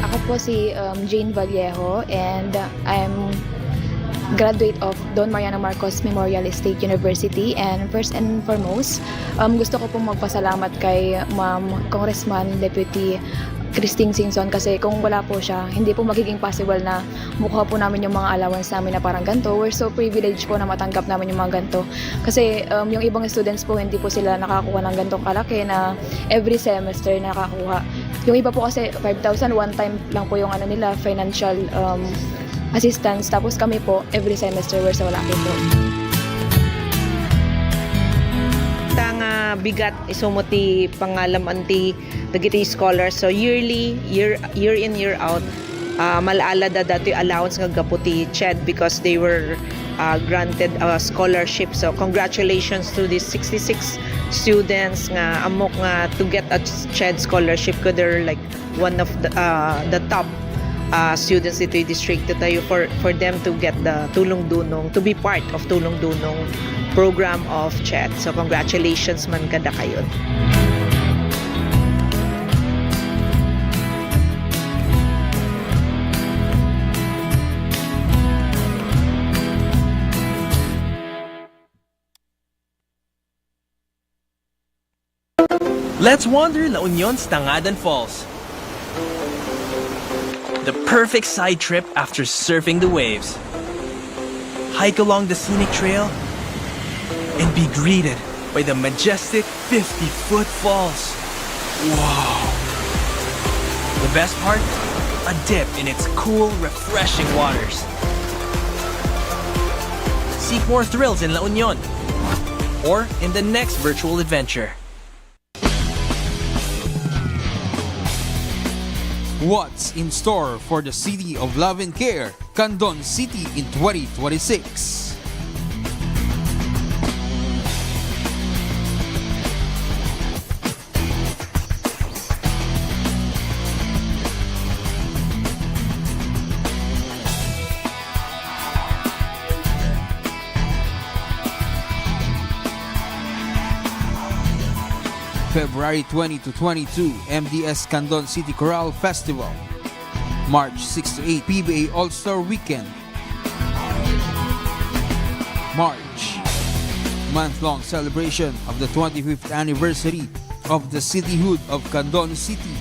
Ako po si, um, Jane Vallejo, and I'm graduate of Don Mariano Marcos Memorial State University. And first and foremost, um, gusto ko pong magpasalamat kay Ma'am Congressman Deputy Christine Singson, kasi kung wala po siya, hindi po magiging possible na makuha po namin yung mga allowance namin na parang ganito. We're so privileged po na matanggap namin yung mga ganito. Kasi, um, yung ibang students po, hindi po sila nakakuha ng ganitong kalaki na every semester nakakuha. Yung iba po kasi, five thousand, one time lang po yung ano nila, financial, um, assistance. Tapos kami po, every semester, we're so lucky po. Ta nga bigat, isu met ti pangalaman ti dagiti scholars. So, yearly, year, year in, year out, ah, mal-ala da datoy allowance nga gapu ti CHED because they were, ah, granted a scholarship. So, congratulations to these sixty-six students nga ammok nga to get a CHED scholarship, 'cause they're, like, one of the, ah, the top, ah, students ditoy distrito tayo, for, for them to get the Tulong Dunong, to be part of Tulong Dunong program of CHED. So, congratulations man kadakayo. Let's wander La Union's Tangadan Falls. The perfect side trip after surfing the waves. Hike along the scenic trail and be greeted by the majestic fifty-foot falls. Wow! The best part? A dip in its cool, refreshing waters. Seek more thrills in La Union or in the next virtual adventure. What's in store for the City of Love and Care, Candon City, in twenty twenty-six? February twenty to twenty-two, M D S Candon City Chorale Festival. March six to eight, P B A All-Star Weekend. March, month-long celebration of the twenty-fifth anniversary of the cityhood of Candon City.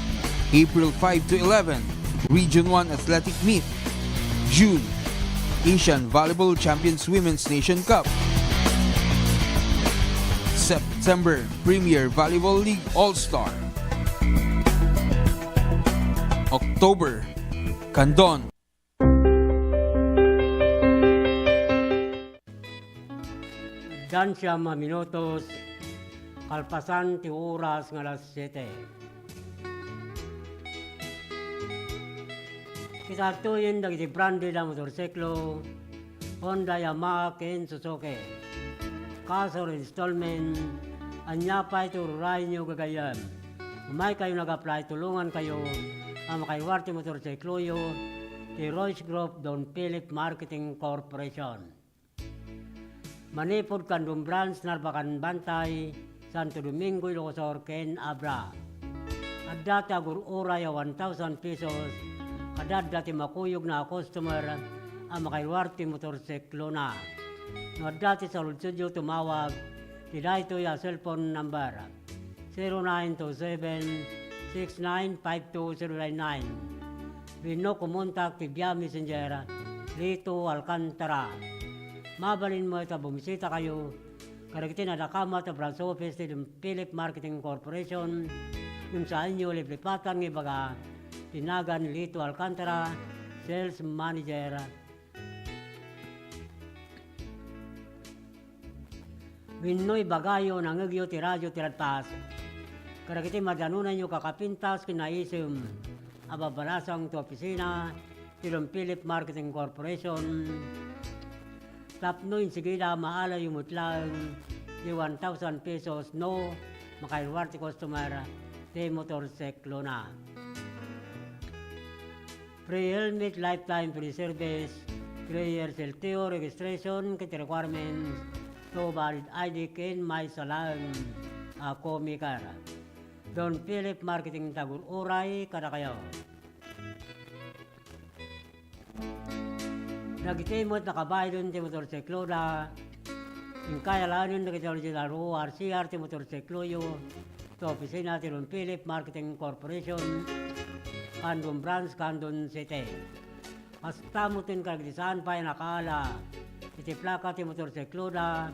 April five to eleven, Region one Athletic Meet. June, Asian Volleyball Champions Women's Nation Cup. September, Premier Volleyball League All-Star. October, Candon. Addan siam a minutos, kalpasan ti oras nga alas siete. Kitadtoyen dagiti branded a motorsiklo, Honda, Yamaha, ken Suzuki. Cash or installment, ania pay ti ururayenyo gagayyem? Umaykayo nag-apply, tulongankayo a makairuar ti motorsikloyo ti Royce Group Don Philip Marketing Corporation. Manipud Candon Branch, Narbacan Bantay, Santo Domingo, Ilocos Sur, ken Abra. Adda ti agur-uray a one thousand pesos kada adda ti makuyogna a customer a makairuar ti motorsiklona. No adda ti saludsodyo, tumawag ti daytoy a cellphone number, zero nine two seven, six nine five two zero nine nine. Wenno kumontak ti via Messenger, Lito Alcantara. Mabalin met a bumisitakayo kadagiti nadakamat a branch office ti Don Philip Marketing Corporation. Ngem saanyo liplipatan nga ibaga ti nagan Lito Alcantara, Sales Manager. Wenno ibagayo, nangngegyo ti radio ti Radpas kadagiti madanonanyo kakapintas ken naisem a babalasang ti opisina ti Don Philip Marketing Corporation tapno insigida, maalayo met laeng ti one thousand pesos no makairuar ti customer ti motorsiklona. Free helmet, lifetime free service, three years L T O registration ket requirements, no valid I D ken maysa laeng a co-maker. Don Philip Marketing, tagur-uray kadakayo. Dagiti met nakabaylen ti motorsikloda, inkay alaenen dagiti original O R C R ti motorsikloyo, ti opisina ti Don Philip Marketing Corporation, Candon Branch, Candon City. Kasta metten kadagiti saan pay a nakaala iti plaka ti motorsikloda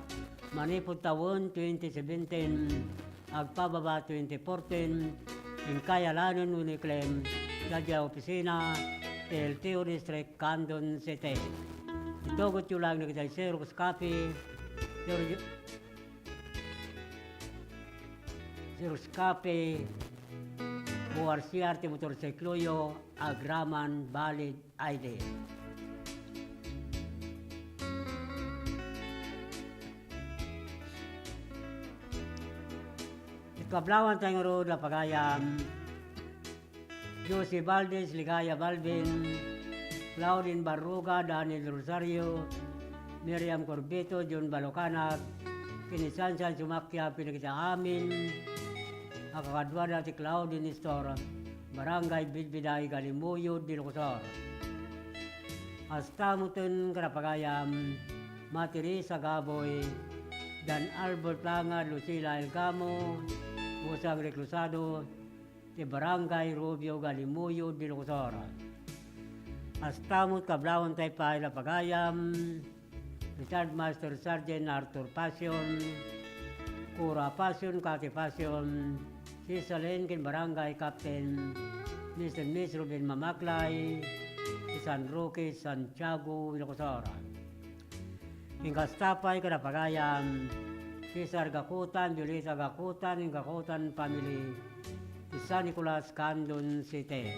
manipud tawen twenty seventeen, agpababa twenty fourteen, inkay alaenen wenno iklem idiay opisina ti L T O District, Candon City. Itugotyo laeng dagiti Xerox copy, Xerox, Xerox copy, O R C R ti motorsikloyo, agraman valid I D. Ikablawanta ngarud a pagayam, Josie Valdez, Ligaya Balvin, Claudine Barruga, Daniel Rosario, Miriam Corbito, John Balocanag, ken ni Sansan Sumakia, pinagita amin a kakaduada ti Claudine Store, Barangay Bidbiday, Galimuyod, Ilocos Sur. Kasta metten kada pagayam, Mati Risa Gaboy, Dan Albert Langad, Lucila Elgamo, Busang Reclusado, ti Barangay Rubio, Galimuyod, Ilocos Sur. Kasta met kablawanta pay a pagayam, Retired Master Sergeant Arthur Pasion, Cora Pasion, Cathy Pasion, Sister Lynn ken Barangay Captain, Mister and Miss Ruben Mamaklay, ti San Roque, Santiago, Ilocos Sur. Ken kasta pay kada pagayam, Cesar Gakutan, Violeta Gakutan, ken Gakutan family, ti San Nicolas, Candon City.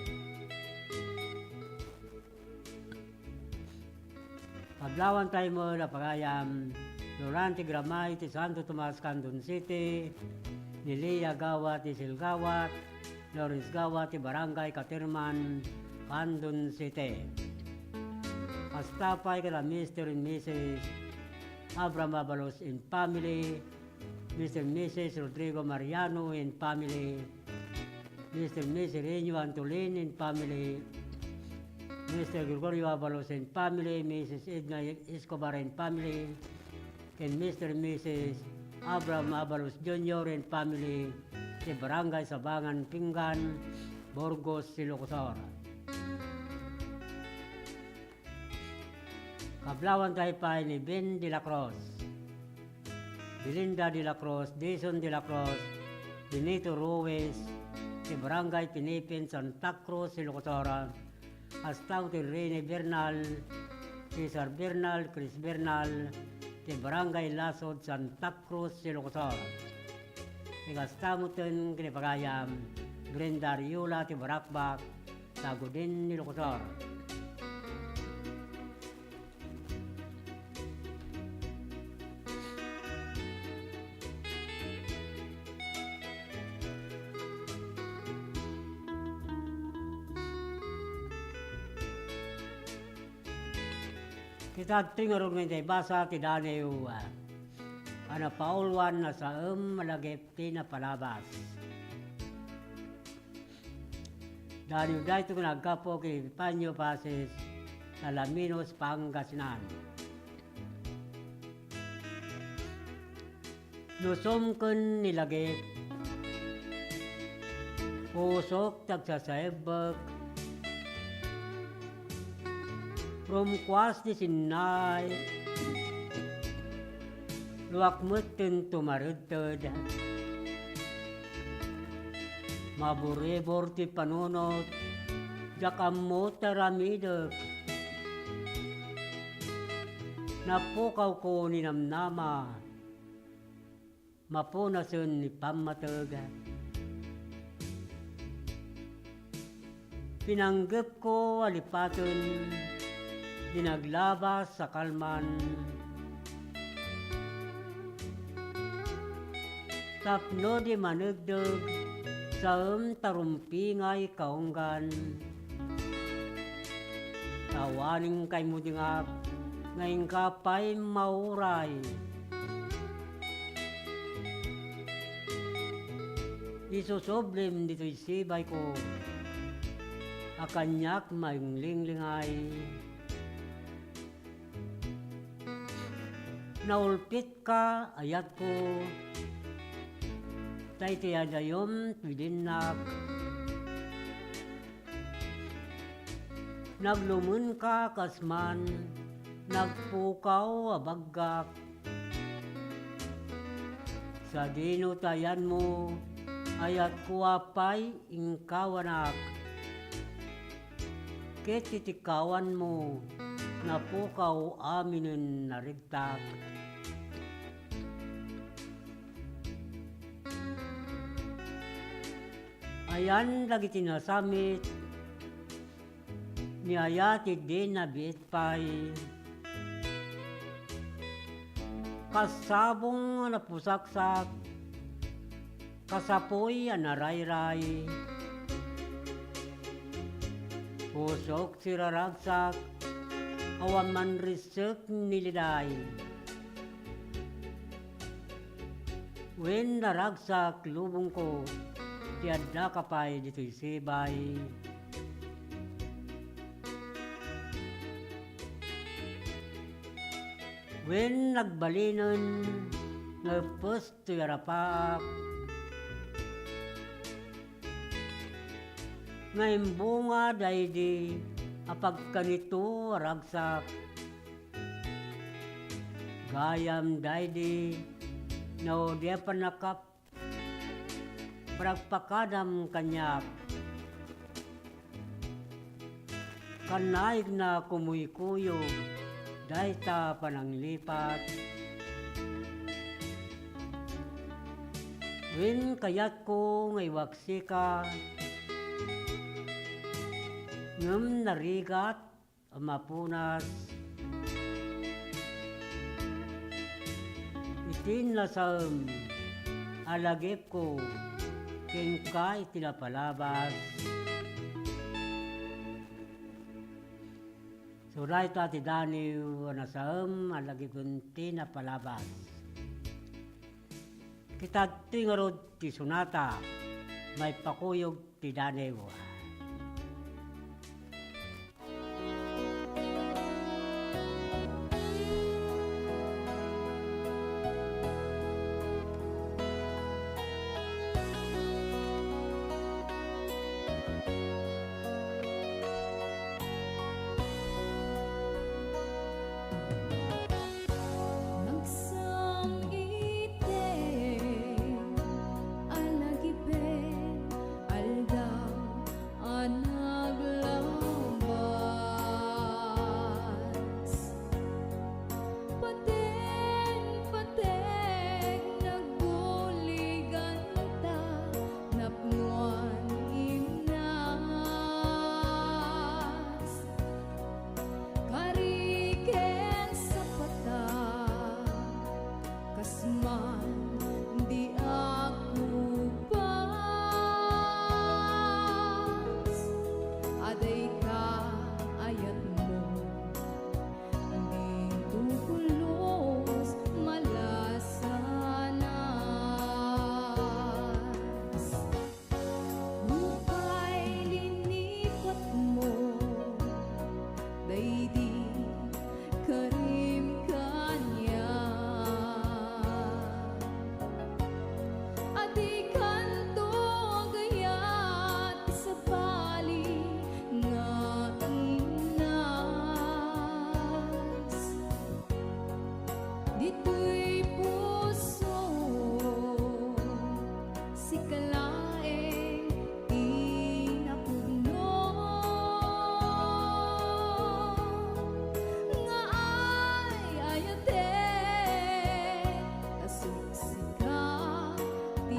Kablawanta met a pagayam, Durante Gramay ti Santo Tomas, Candon City, ni Lia Gawat, Isil Gawat, Lawrence Gawat ti Barangay Caterman, Candon City. Kasta pay kada Mister and Missus Abraham Abalos and family, Mister Missus Rodrigo Mariano and family, Mister Missus Renio Antolin and family, Mister Gregorio Abalos and family, Missus Edna Escobar and family, ken Mister Missus Abraham Abalos Junior and family, ti Barangay Sabangan Pinggan, Burgos, Ilocos Sur. Kablawanta pay ni Ben de la Cruz, Belinda de la Cruz, Dison de la Cruz, Benito Ruiz, ti Barangay Tinipen, Santa Cruz, Ilocos Sur, kasta met ni Rene Bernal, Cesar Bernal, Chris Bernal, ti Barangay Lasod, Santa Cruz, Ilocos Sur. Ti kasta met ken ni pagayam, Brenda Ariola ti Baracbac, Tagudin, Ilocos Sur. Ita ti ngarud nga intay basa ti daniw a napauluan a saem a lagip ti napalabas. Daniw daytoy nga aggapu ken Epifanio Paces, Alaminos, Pangasinan. Nusum ken ni lagip, pusok ti agsasaebbek, rumkuas ti sinnay, luak met ti tumaredted. Maburibor ti panunot, diak ammo ti aramidek. Napukawko ni namnama, mapunasen ni pammateg. Pinanggepko a lipaten ti naglabas a kalman tapno di manegdeg saem ta rumpingay kaunggan. Awanen kaimudingak nga inka pay mauray. Isusublim ditoy sibayko a kaniak mainglinglingay. Naulpitka, ayatko, ta iti adayom ti dinnak. Naglumenka kas man nagpukaw a baggak. Sadino ti ayanmo, ayatko a pay inkawanak. Ket iti kawanmo, napukaw aminen naregtak. Ayan dagiti nasamit, ni ayat idi nabiit pay. Kas sabong a napusaksak, kas apuy a narayray. Pusok ti raragsak, awan manrissek ni liday. Wen naragsak lubongko, ti addaka pay ditoy sibay. Wen nagbalinen nga eppes toy arapaak, nga imbunga daydi a pagkanito a ragsak. Gayam daydi, no di a pannakap, paragpakadam kaniak. Kannaigna kumuykuyog dayta pananglipat. Wen kayatko nga iwaksika, ngem narigat a mapunas. Iti nasaem a lagipko kenka iti napalabas. So, dayta ti daniw a nasaem a lagip iti napalabas. Kitadtoy ngarud ti sonata, maipakuyog ti danew. Nagsam iti alagipen aldaw a naglabas. Pateng-pateng nagbuliganta, napnoan imnas. Kari ken sapata, kas man di agkupas. Adayta ayatmo, dito pulos malasanas. Rupay linipatmo, daydi karim kaniak. Adikanto gayat sabali nga imnas. Ditoy puso, sika laeng ti napudno nga ay-ayatek, ta siksika ti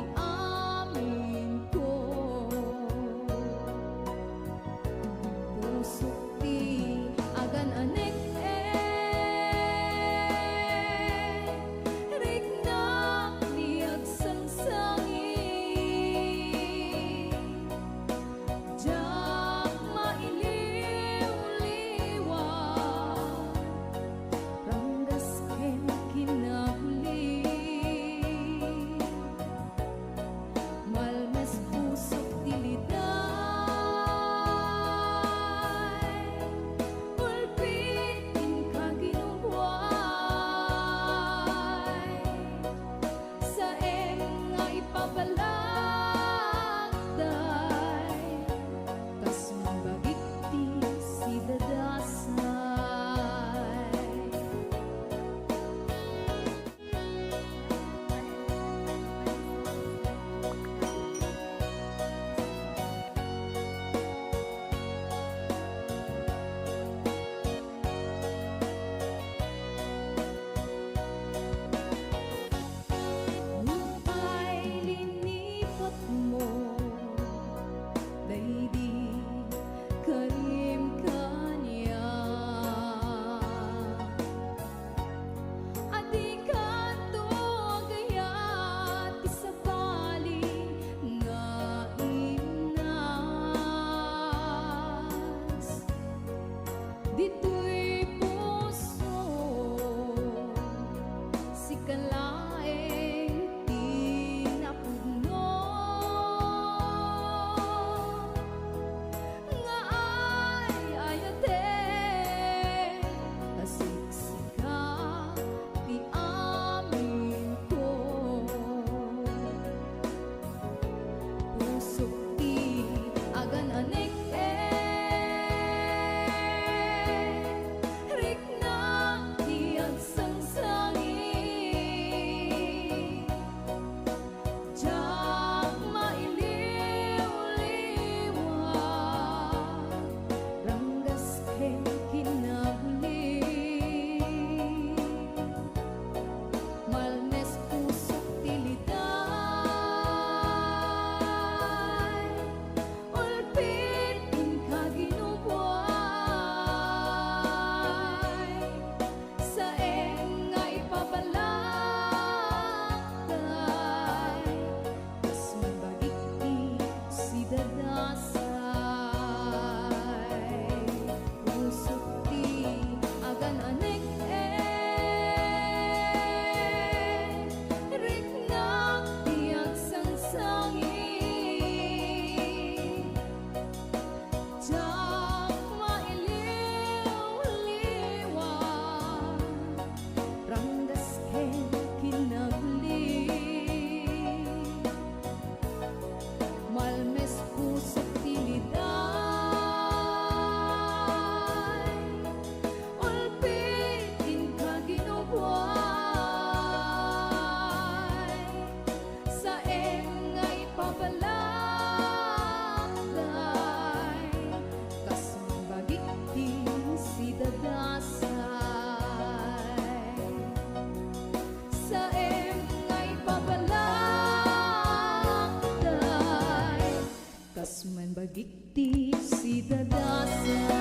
Ti sidadasay.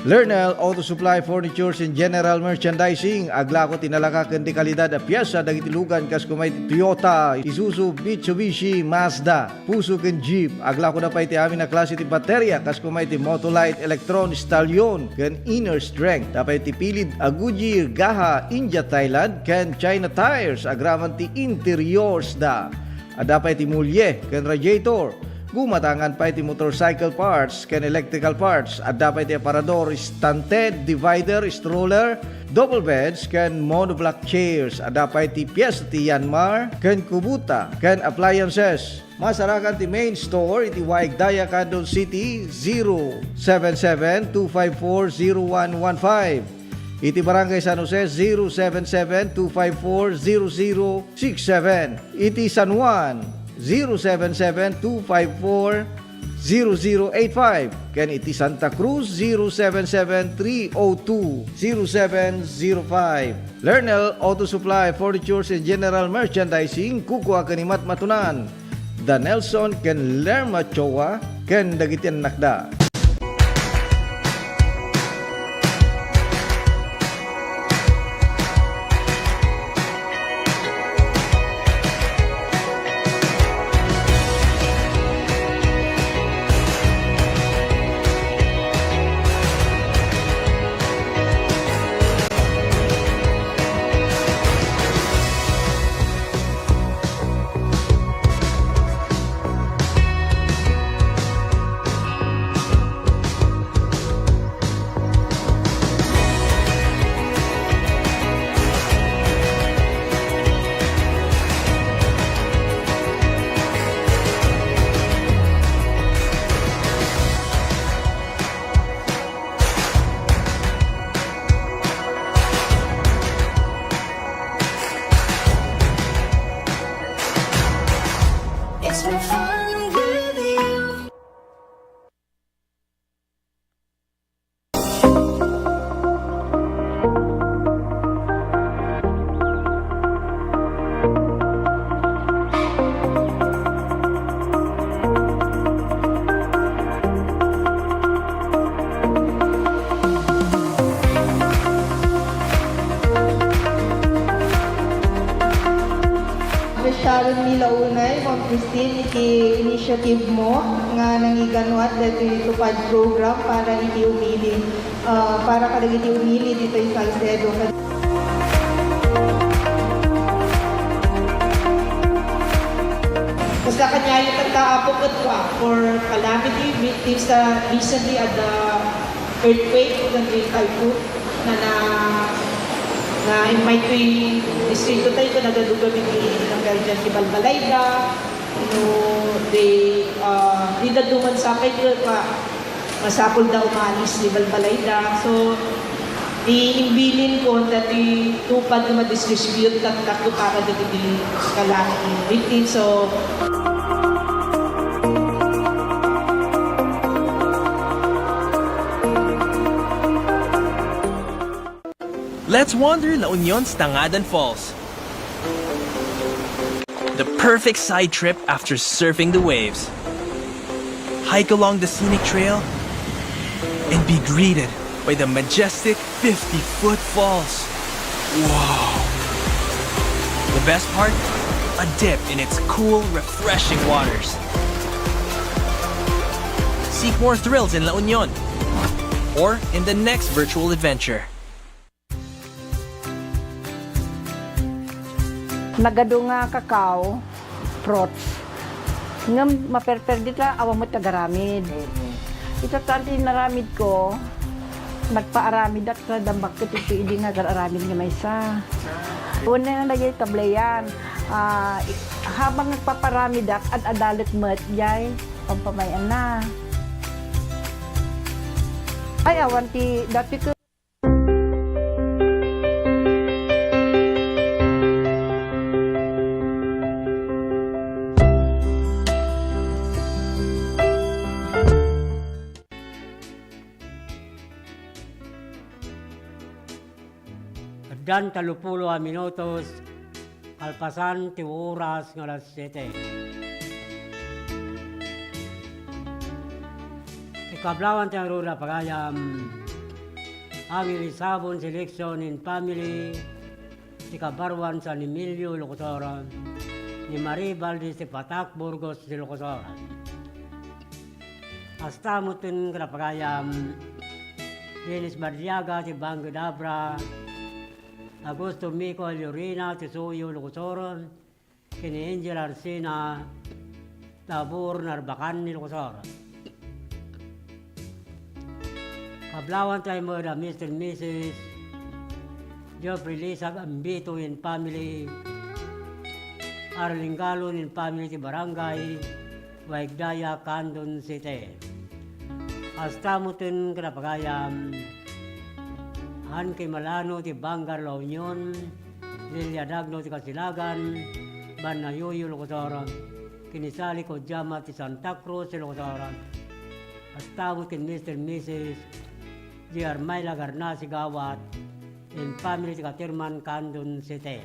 Lernel Auto Supply Furnitures and General Merchandising, aglako ti nalaka ken di kalidad a piesa dagiti lugan kas kuma iti Toyota, Isuzu, Mitsubishi, Mazda, Fuso ken Jeep. Aglakoda pay ti amin a klase ti bateria kas kuma iti Motolite, Electron, Stallion, ken Inner Strength. Adda pay ti pilid a Goodyear, Gaha, India, Thailand, ken China tires agraman ti interiors da. Adda pay ti mulye ken radiator. Gumatangan pay ti motorcycle parts ken electrical parts. Adda pay ti aparador, stand, divider, stroller, double beds, ken monoblock chairs. Adda pay ti piesta ti Yanmar ken Kubota ken appliances. Masarakan ti main store iti Waig Daya, Candon City, zero seven seven two five four zero one one five. Iti Barangay San Jose, zero seven seven two five four zero zero six seven. Iti San Juan, zero seven seven two five four zero zero eight five. Ken iti Santa Cruz, zero seven seven three oh two zero seven zero five. Lernel Auto Supply, Furnitures and General Merchandising, kukua ken ni Matmatunan. Da Nelson ken Lerma Choa ken dagiti annakda. It's been fun with you. Appreciate mi la unay, Ma'am Christine, iti initiative mo nga nangiganuat daytoy TUPAD program para iti umili, ah, para kadagiti umili ditoy Salcedo. Basta kaniayo tatta, Apo, ket for calamity victims, ah, recently at the earthquake, ken di typhoon, na, na, na-invite ko ti distrito tayo, ken nagadugan iti, nagkaidian ti balbalayda, no, di, ah, di dadduma sapay, di pa, masapul da umalis ti balbalayda. So, imbilin ko daytoy TUPAD nga madistribute tatta para dagiti calamity victims. So, Let's wander La Union's Tangadan Falls. The perfect side trip after surfing the waves. Hike along the scenic trail and be greeted by the majestic fifty-foot falls. Wow! The best part? A dip in its cool, refreshing waters. Seek more thrills in La Union or in the next virtual adventure. Nagadu nga kakao, fruits. Ngem maperper dita, awan met agaramid. Mm. Ita tan ti inaramid ko, nagpaaramidak ta dammakko ti idi nga agar-aramid nga maysa. Una nga dayay tableyan, ah, i-, habang nagpaparamidak, ad-adalet met jay pampamay-anna. Ay, awan ti dati ko. Dan tallopulo a minutos, kalpasan ti oras nga alas siete. Ti kablawan ti ngarud a pagayam, Angel Isabon Selection and Family, ti kabaruan San Emilio, Ilocos Sur, ni Marie Valdez ti Patak, Burgos, Ilocos Sur. Kasta met ken kada pagayam, Dennis Madriaga ti Bangked Abra, Augusto Mico Llorina ti Suyo, Ilocos Sur, ken ni Angel Arsena, Tabor, Narbacan, Ilocos Sur. Kablawan tayo met da Mister and Missus Geoffrey Lisag Ambito and family, Arlene Galon and family ti Barangay Waigdaya, Candon City. Kasta met ken kada pagayam, Anki Malano ti Banggar La Union, Lilia Dagno ti Kasilagan, Banna Yoyo, Ilocos Sur, ken ni Sally Kojama ti Santa Cruz, Ilocos Sur. Kasta met ken Mister and Missus J R Myla Garnasi Gawat and family ti Caterman, Candon City.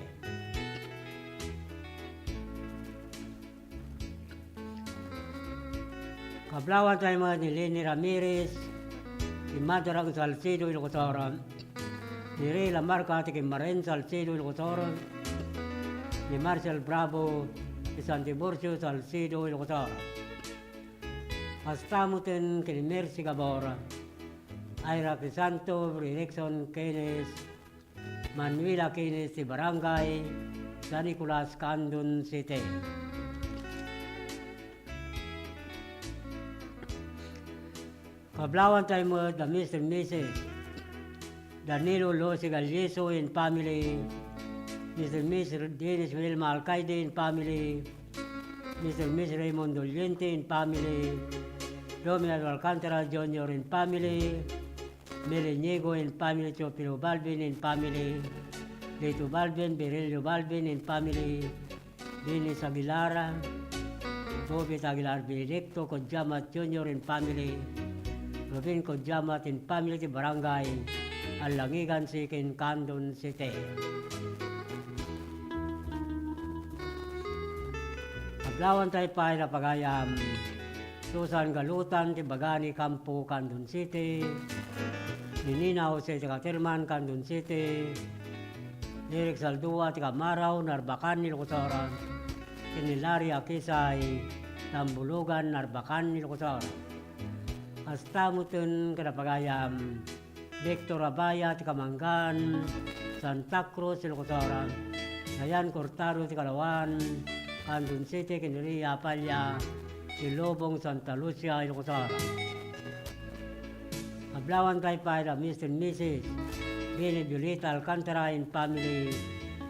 Kablawan tayo met ni Leni Ramirez, ti Madrang Salcedo, Ilocos Sur, ni Rey Lamarca ti Kimaren, Salcedo, Ilocos Sur, ni Marcel Bravo ti San Tiburcio, Salcedo, Ilocos Sur. Kasta met ken ni Mercy Gabor, Ira Crisanto, Erickson Kenneth, Manuela Kenneth ti Barangay San Nicolas, Candon City. Kablawan tayo met da Mister and Missus Danilo Lucy Galliso and family, Mister and Missus Dennis Wilma Alcaide and family, Mister and Missus Raymond Doliente and family, Romeo Alcantara Junior and family, Mel Inigo and family, Teofilo Balbin and family, Lito Balbin, Virilio Balbin and family, Dennis Aguilar, Bobet Aguilar Benedicto, Kojama Junior and family, Robin Kojama and family ti Barangay Alangigan Second, Candon City. Kablawan tayo pay da pagayam, Susan Galutan ti Bagani Campo, Candon City, ni Nina Jose ti Caterman, Candon City, Derek Saldua ti Kamarao, Narbacan, Ilocos Sur, ken ni Larry Akisay, Tambulugan, Narbacan, Ilocos Sur. Kasta met ken kada pagayam, Victor Abaya ti Kamangan, Santa Cruz, Ilocos Sur, Dayan Cortado ti Kalawan, Candon City, ken ni Ria Apalla ti Lobong, Santa Lucia, Ilocos Sur. Kablawan tayo pay da Mister and Missus Benny Violeta Alcantara and family,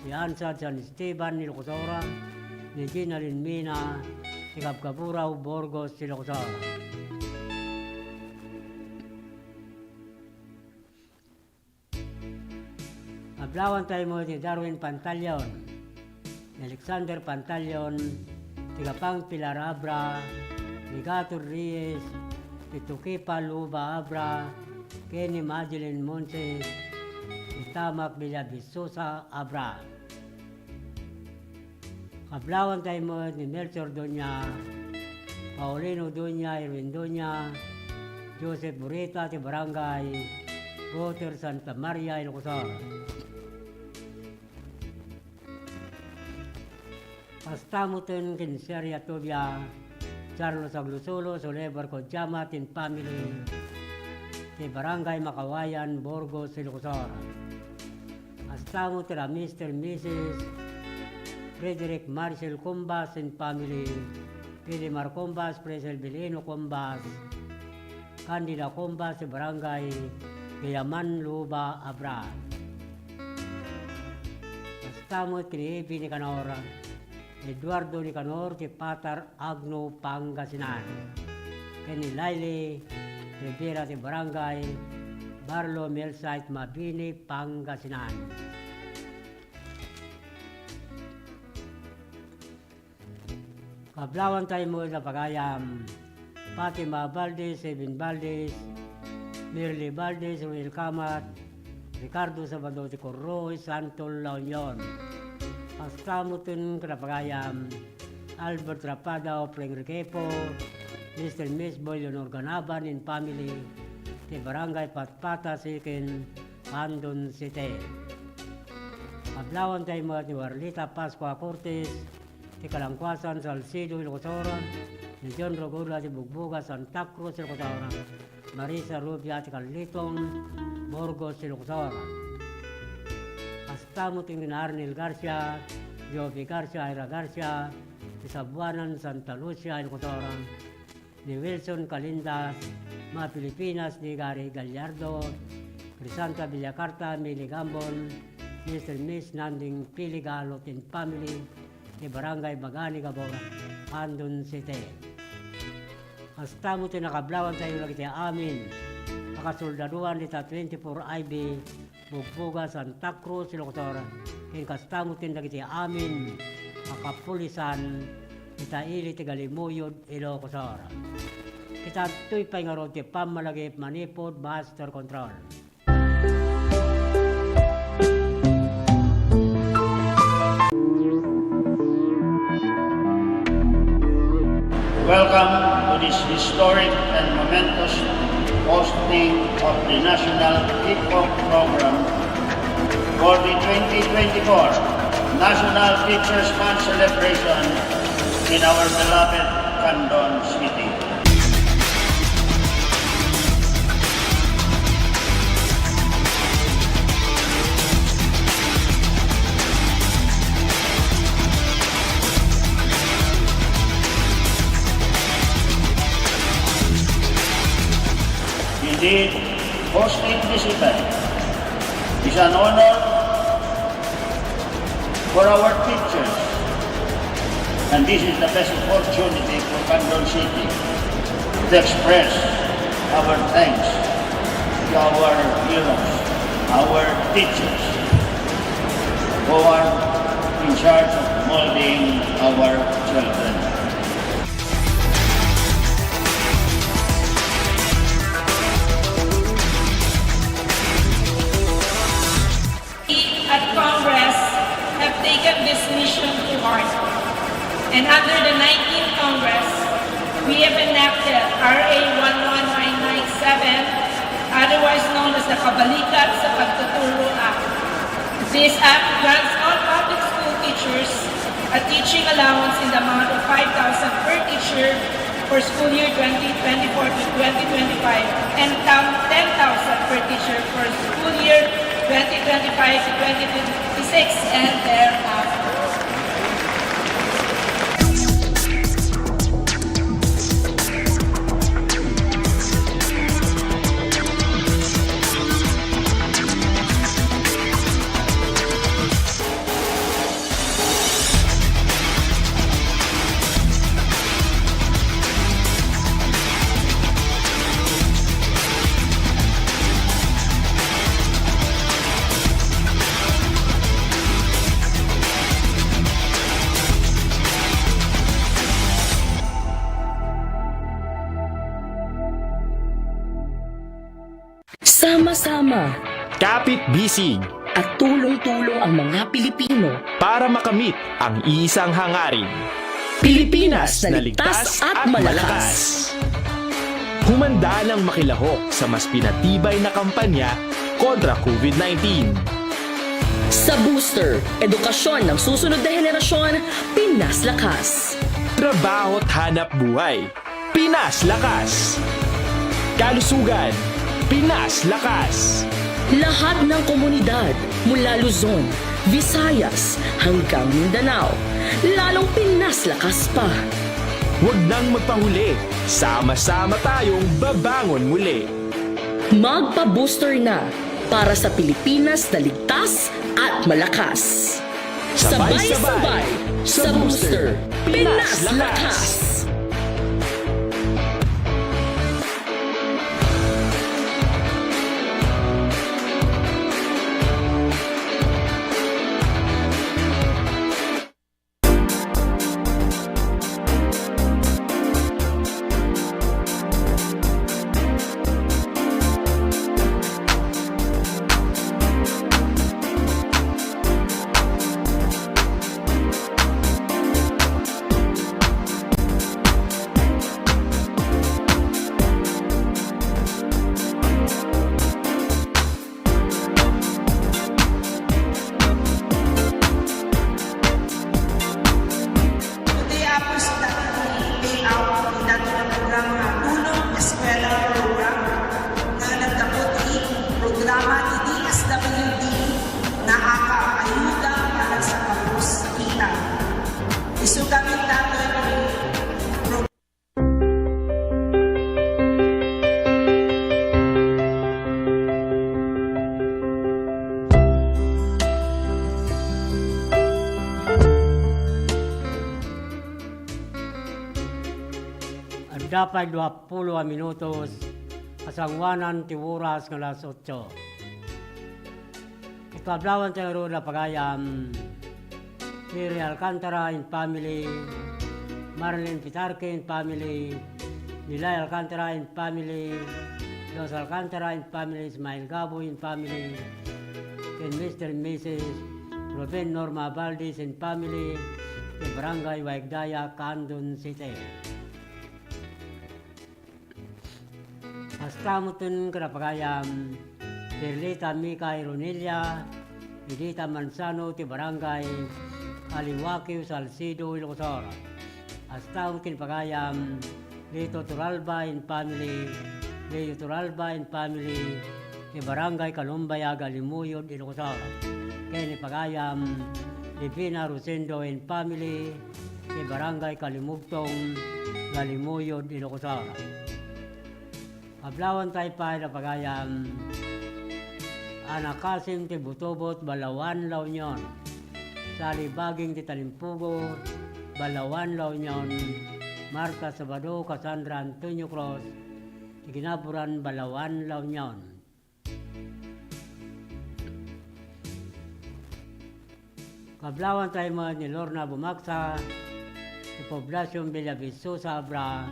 ti Ansad San Esteban, Ilocos Sur, ni Gina Linmina ti Kabkaburao, Burgos, Ilocos Sur. Kablawan tayo met ni Darwin Pantaleon, ni Alexander Pantaleon, ti Gapang Pilar Abra, ni Gator Reyes, ti Tukipa Luba Abra, ken ni Madeline Montes, ti Tamak Villavisosa Abra. Kablawan tayo met ni Melchor Doña, Paulino Doña, Erwin Doña, Joseph Burita ti Barangay Boter, Santa Maria, Ilocos Sur. Kasta met ken Seria Tobia, Charles Aglusulo, Solebar Kojama and family, ti Barangay Makawayan, Burgos, Ilocos Sur. Kasta met da Mister and Missus Frederick Marcel Combas and family, Pilimar Combas, Fresel Bilino Combas, Candida Combas, ti Barangay Gayaman, Luba, Abra. Kasta met ken ni Evi Nicanor, Eduardo Nicanor ti Patar, Agno, Pangasinan, ken ni Laili Rivera ti Barangay Barlo Millsite, Mabini, Pangasinan. Kablawan tayo met da pagayam, Fatima Valdez, Evan Valdez, Mirly Valdez, Ruel Camat, Ricardo Sabado ti Corroy, Santo La Union. Kasta met ken kadagiti pagayam, Albert Rapada of Rengrequepo, Mister Miss Boy Leonor Ganaban and family, ti Barangay Patpata Second, Candon City. Kablawantay met ni Warlita Pascua Cortes, ti Kalangkuasan Salcedo, Ilocos Sur, ni John Rogula ti Bugbuga, Santa Cruz, Ilocos Sur, Marisa Rubia ti Carleton, Burgos, Ilocos Sur. Kasta met ken ni Arnel Garcia, Jovi Garcia, Ira Garcia, ti Sabuanan, Santa Lucia, Ilocos Sur, ni Wilson Calindas, mga Pilipinas ni Gary Gallardo, Crisanta Villacarta, Mili Gambon, Mister Miss Nanding Pili Galot and family, ti Barangay Bagani Gabor, Candon City. Kasta met ti nakablawantay dagiti amin a kasoldaduan dita twenty-four I B, Bugbuga, Santa Cruz, Ilocos Sur, ken kasta met ken dagiti amin a kapulisan ita ili ti Galimuyod, Ilocos Sur. Ita ditoy pay ngarud ti pammalagip manipud master control. Welcome to this historic and momentous posting of the National Kickoff Program for the twenty twenty-four National Teachers' Month celebration in our beloved Candon City. Indeed, hosting this event is an honor for our teachers. And this is the best opportunity for Candon City to express our thanks to our heroes, our teachers, who are in charge of molding our children. We at Congress have taken this mission to heart, and under the nineteenth Congress, we have enacted R A one one nine nine seven, otherwise known as the Kabalikat sa Pagtuturo Act. This act grants all public school teachers a teaching allowance in the amount of five thousand per teacher for school year twenty twenty-four to twenty twenty-five and tam-, ten thousand per teacher for school year twenty twenty-five to twenty twenty-six and thereafter. Sama-sama. Kapit-bisig. At tulong-tulong ang mga Pilipino. Para makamit ang isang hangarin. Pilipinas na ligtas at malakas. Humanda nang makilahok sa mas pinatibay na kampanya kontra COVID nineteen. Sa Booster, edukasyon ng susunod na henerasyon, Pinas Lakas. Trabaho't hanap buhay. Pinas Lakas. Kalusugan, Pinas Lakas. Lahat ng komunidad, mula Luzon, Visayas, hanggang Mindanao. Lalong Pinas Lakas pa. Huwag nang magpahuli. Sama-sama tayong babangon muli. Magpa-booster na para sa Pilipinas na ligtas at malakas. Sabay-sabay sa booster, Pinas Lakas! Dapay duapulo a minutos a sanguanan ti oras nga alas otso. Ket kablawanta ngarud a pagayam, Jerry Alcantara and family, Marlene Pitarque and family, Nilay Alcantara and family, Los Alcantara and family, Ismael Gabo and family, ken Mister and Missus Ruben Norma Valdez and family, ti Barangay Waigdaya, Candon City. Kasta metten kada pagayam, Perlita Mika Ironilla, Edita Manzano ti Barangay Aliwakio, Salcedo, Ilocos Sur. Kasta met ken pagayam, Lito Turalba and family, Leo Turalba and family, ti Barangay Kalumbaya, Galimuyod, Ilocos Sur. Ken ni pagayam, Divina Rosendo and family, ti Barangay Kalimugtong, Galimuyod, Ilocos Sur. Kablawanta pay da pagayam, Ana Kasim ti Butubot, Balaoan, La Union. Sali Baging ti Talimpugo, Balaoan, La Union. Marta Sabado, Cassandra Antonio Cruz, ti Ginaburan, Balaoan, La Union. Kablawanta met ni Lorna Bumaksa, ti Poblacion Villavistosa, Abra,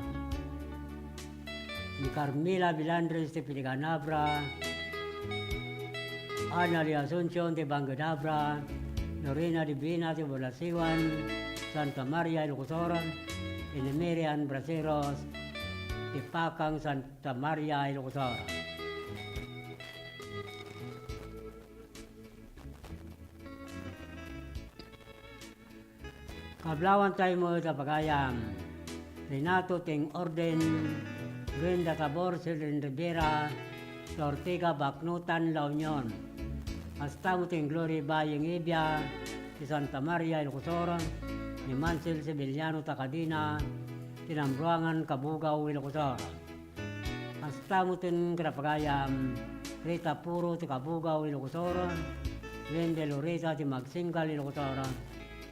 ni Carmela Bilandres ti Piligan, Abra, Ana Lia Asuncion ti Bangked, Abra, Lorena Divina ti Bulasiwan, Santa Maria, Ilocos Sur, Enemerian Braceros ti Pakang, Santa Maria, Ilocos Sur. Kablawanta met a pagayam, Renato Ting Orden, Brenda Tabor, Selin Rivera, ti Ortega, Baknotan, La Union. Kasta met ken Glory Bayeng Ibia, ti Santa Maria, Ilocos Sur, ni Mansel Sevillano Tacadina, ti Nambruangan, Cabugao, Ilocos Sur. Kasta metten kada pagayam, Rita Puro ti Cabugao, Ilocos Sur, Glenn De Loreta ti Magsinggal, Ilocos Sur,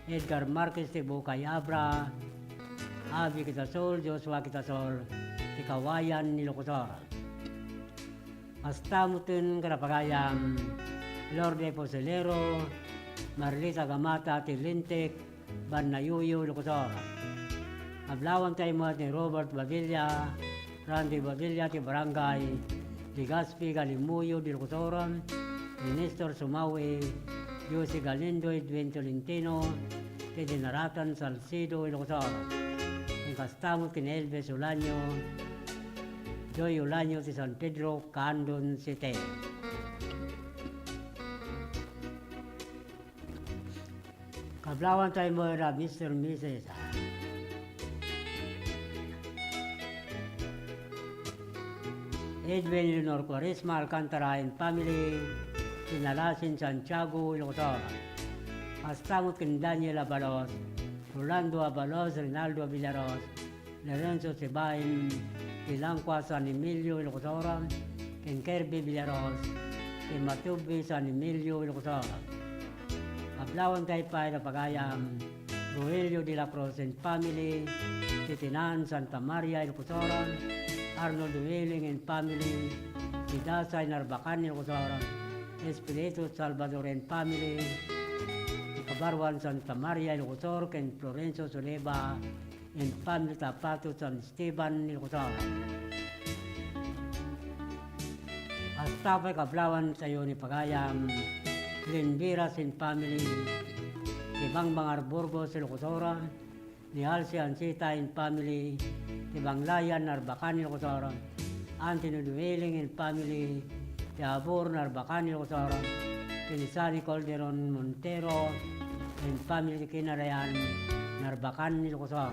Edgar Marquez ti Bukay, Abra, Abby Quitasol, Joshua Quitasol ti Cauayan, Ilocos Sur. Kasta metten kada pagayam, Lorde Poselero, Marlita Gamata ti Lintek, Bannayuyo, Ilocos Sur. Kablawanta met ni Robert Babilla, Randy Babilla ti Barangay Legazpi, Galimuyod, Ilocos Sur, ni Nestor Sumawi, Josie Galindo, Edwin Tolentino, ti Dinaratan, Salcedo, Ilocos Sur. Ken kasta met ken Elvis Olaño, Joy Olaño ti San Pedro, Candon City. Kablawanta met a Mister and Missus Edwin Leonor Cuaresma Alcantara and family, ti Nalasin, Santiago, Ilocos Sur. Kasta met ken Daniel Abalos, Rolando Abalos, Rinaldo Villaros, Lorenzo Sibain, ti Langkua, San Emilio, Ilocos Sur, ken Kirby Villaros, ti Matubi, San Emilio, Ilocos Sur. Kablawanta pay a pagayam, Rogelio de la Cruz and family, ti Tinan, Santa Maria, Ilocos Sur, Arnold Willing and family, ti Dasay, Narbacan, Ilocos Sur, Espiritu Salvador and family, ti Kabaruan, Santa Maria, Ilocos Sur, ken Florencio Suleba, and family, Tapato, San Esteban, Ilocos Sur. Kasta pay kablawanta ni pagayam, Glenn Viras and family, ti Bangbangar, Burgos, Ilocos Sur, ni Halsey Ancita and family, ti Banglayan, Narbacan, Ilocos Sur, Anthony Dumiling and family, ti Abor, Narbacan, Ilocos Sur, ken ni Sunny Calderon Montero and family, ti Kinarayan, Narbacan, Ilocos Sur.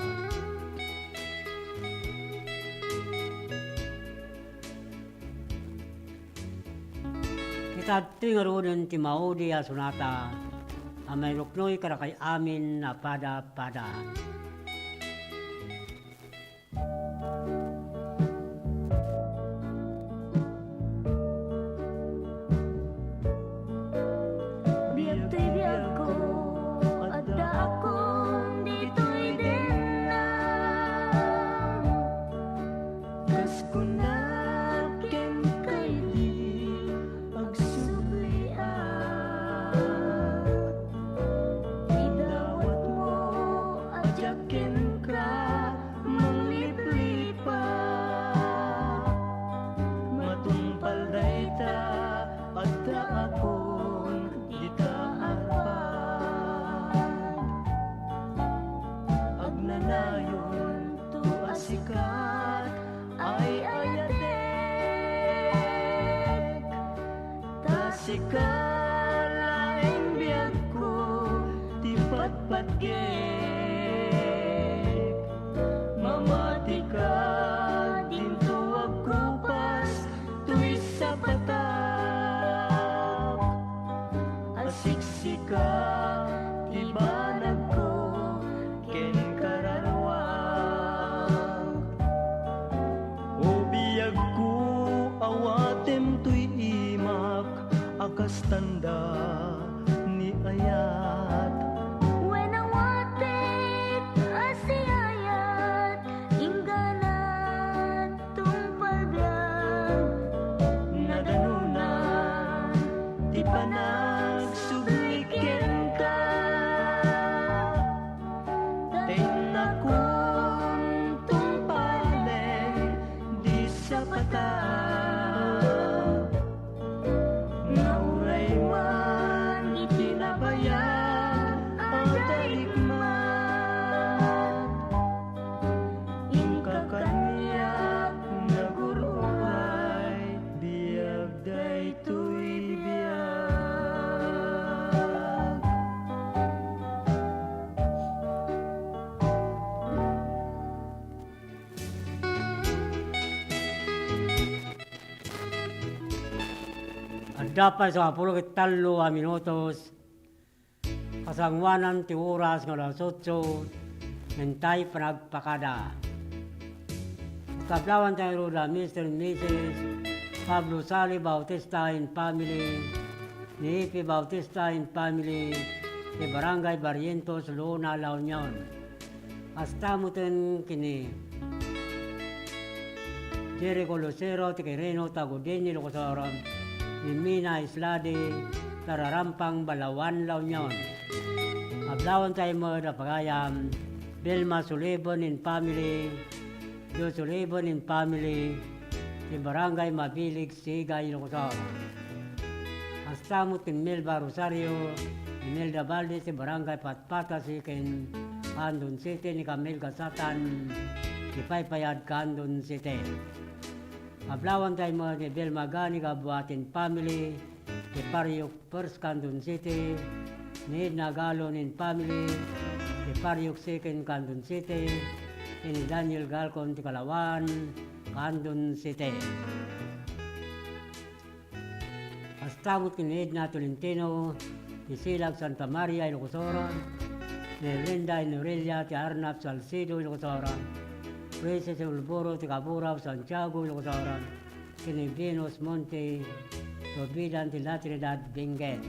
Ket adtoy ngaruden ti maudi a sonata a mairuknoy kadakay amin a pada-pada. Biag toy biagko, addaakon ditoy denna. Gek, mamatika dinto agkupas toy sapatak. Asiksika ti banagko ken kararuak. O biagko, awatem toy imak a kas tanda ni ayat. Wen awatek a siayat, ingganan tungpal biag. Nadanunan ti panagsubli kenka. Tennakon tungpalen di sapata. Nga uray man iti nabayag a tarikmat, inka kaniak nagur-uray, biag daytoy biag. Adda pay sangapulo ket tallo a minutos, kasangoanan ti oras nga alas otso, ngem tay panagpakada. Kablawanta ngarud da Mister and Missus Pablo Sali Bautista and family, ni Ipi Bautista and family, ti Barangay Barrientos, Luna, La Union. Kasta metten ken ni Jericho Lucero ti Quirino, Tagudin, Ilocos Sur, ni Mina Isladi, Tararampang, Balaoan, La Union. Kablawanta met a pagayam, Vilma Sullivan and family, Joe Sullivan and family, ti Barangay Mabilig, Sigay, Ilocos Sur. Kasta met ken Melba Rosario, Imelda Valdez, ti Barangay Patpata, Siquem, Candon City, ni Camille Gasatan, ti Paypayad, Candon City. Kablawanta met ni Vilma Gani Gabuatin family, ti Pariok First, Candon City, ni Edna Galon and family, ti Pariok Second, Candon City, ni Daniel Galcon ti Kalawan, Candon City. Kasta met ken ni Edna Tolentino, ti Silag, Santa Maria, Ilocos Sur, ni Linda and Aurelia ti Arnap, Salcedo, Ilocos Sur, Princess Ulboro ti Cabura, Santiago, Ilocos Sur, ken ni Venus Monte, Providan ti La Trinidad, Benguet.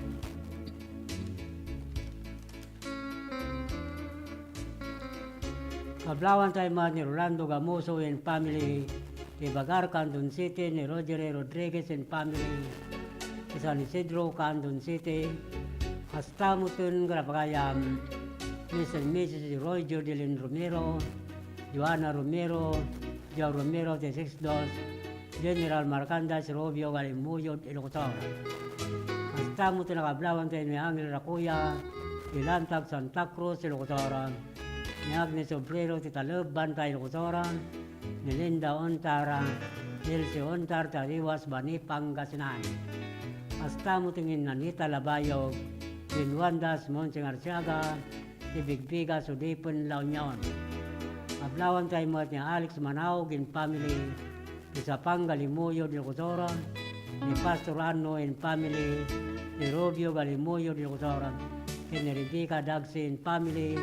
Kablawanta met ni Rolando Gamoso and family, ti Bagar, Candon City, ni Roger Rodriguez and family, ti San Isidro, Candon City. Kasta metten nga pagayam, Mister and Missus Roy Jordelin Romero, Joanna Romero, Joe Romero, ti Six Dos, General Marcandas, Rubio, Galimuyod, Ilocos Sur. Kasta metten a kablawanta ni Angel Racuya, ti Lantag, Santa Cruz, Ilocos Sur, ni Agnes Obrero, ti Taleb, Banta, Ilocos Sur, ni Linda Ontar, Elsie Ontar, ti Ariwas, Bani, Pangasinan. Kasta metten ni Nanita Labayog, Juan Wanda, Monsing Arciaga, ti Bigbiga, Sudipen, La Union. Kablawanta met ni Alex Manaog and family, ti Sapang, Galimuyod, Ilocos Sur, ni Pastor Anno and family, ni Rubio, Galimuyod, Ilocos Sur, ken ni Rebecca Dagsi and family,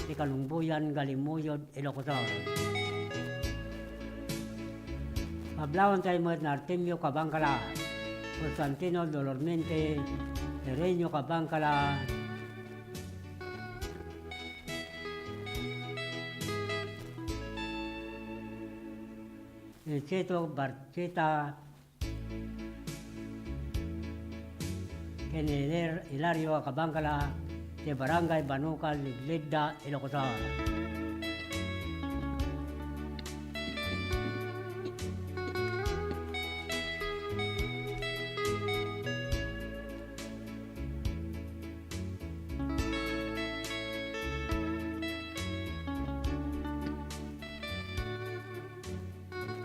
ti Kalumbuyan, Galimuyod, Ilocos Sur. Kablawanta met ni Artemio Cabangcala, Constantino Dolormente, Herenio Cabangcala, Chito Barchita, ken Hilar-, Hilario Cabangcala, ti Barangay Banucal, Ligledda, Ilocos Sur.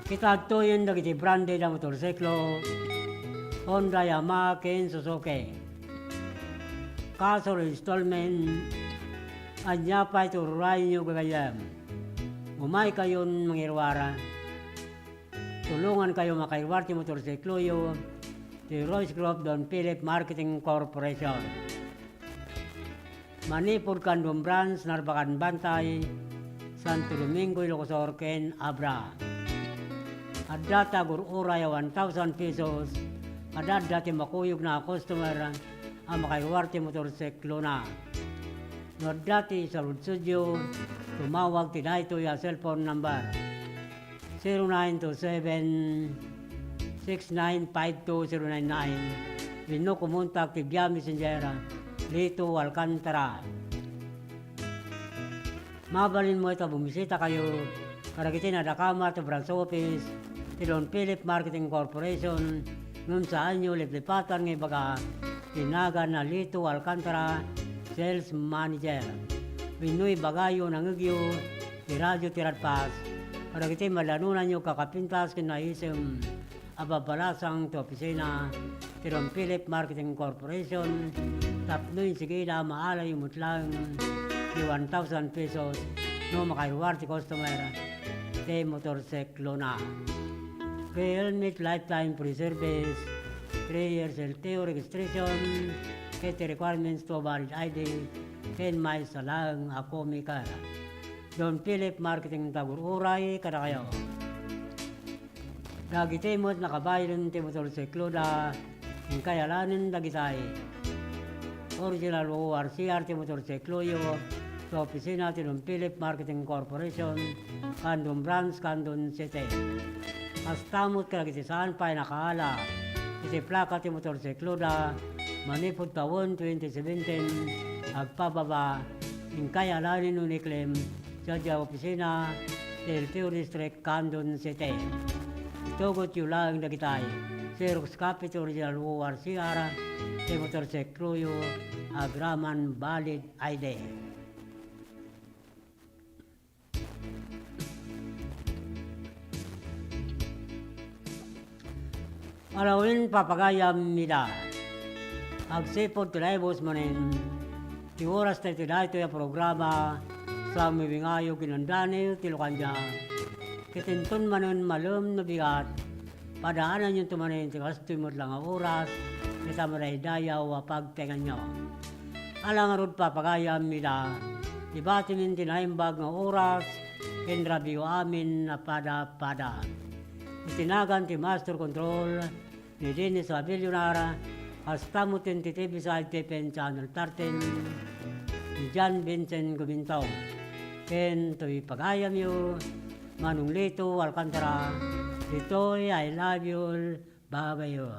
Kita adtoyen dagiti branded a motorsiklo, Honda, Yamaha, ken Suzuki. Cash or installment, Ania pay ti ururayenyo, gagayyem? Umaykayon mangiruar. Tulongankayo makairuar ti motorsikloyo ti Royce Group Don Philip Marketing Corporation. Manipud Candon Branch, Narbacan Bantay, Santo Domingo, Ilocos Sur, ken Abra. Adda ti agur-uray a one thousand pesos, adda ti makuyogna a customer a makairuar ti motorsiklona. No adda ti saludsodyo, tumawag ti daytoy a cellphone number, zero nine two seven, six nine five two zero nine nine, wenno kumontak ti via Messenger, Lito Alcantara. Mabalin met a bumisitakayo kadagiti nadakama ti branch office ti Don Philip Marketing Corporation, ngem saanyo liplipatan nga ibaga ti nagan a Lito Alcantara, Sales Manager. Wenno ibagayo nangngegyo ti radio ti Radfast kadagiti madanonanyo kakapintas ken naisem a babbalasang ti opisina ti Don Philip Marketing Corporation tapno insigida a maalayo met laeng ti one thousand pesos no makairuar ti customer ti motorsiklona. Free helmet, lifetime free service, three years L T O registration, ket ti requirements to valid I D, ken maysa laeng a comic. Don Philip Marketing ti agur-uray kadakayo. Dagiti met nakabaylen ti motorsikloda, inkay alaenen dagitay. Original O R C R ti motorsikloyo, ti opisina ti Don Philip Marketing Corporation, Candon Branch, Candon City. Kasta met kadagiti saan pay nakaala iti plaka ti motorsikloda, manipud tawen twenty seventeen agpababa, inkay alaenen wenno iklem sadiay opisina ti L T O District, Candon City. Itugotyo laeng dagitay, xerox copy ti original O R C R ti motorsikloyo agraman valid I D. Alawen, papagayam ida. Agsipud ti naibus manen ti oras tayo ti daytoy a programa, sa umiwingayo ginandani ti lukandia. Ket inton manen malem no bigat, padaananyonto manen ti kastoy met la nga oras, ket a madaydayaw a pagtengnganyo. Ala ngarud, papagayam ida, ibatimin ti naimbag nga oras, ken rabiyo amin a pada-pada. Iti nagan ti Master Control, ni Dennis Ravillonara, kasta met ti T V side T P N Channel thirteen, ni John Vincent Gumintong. Ken toy pagayamyo, Manong Lito Alcantara, ditoy I love you all, babayo.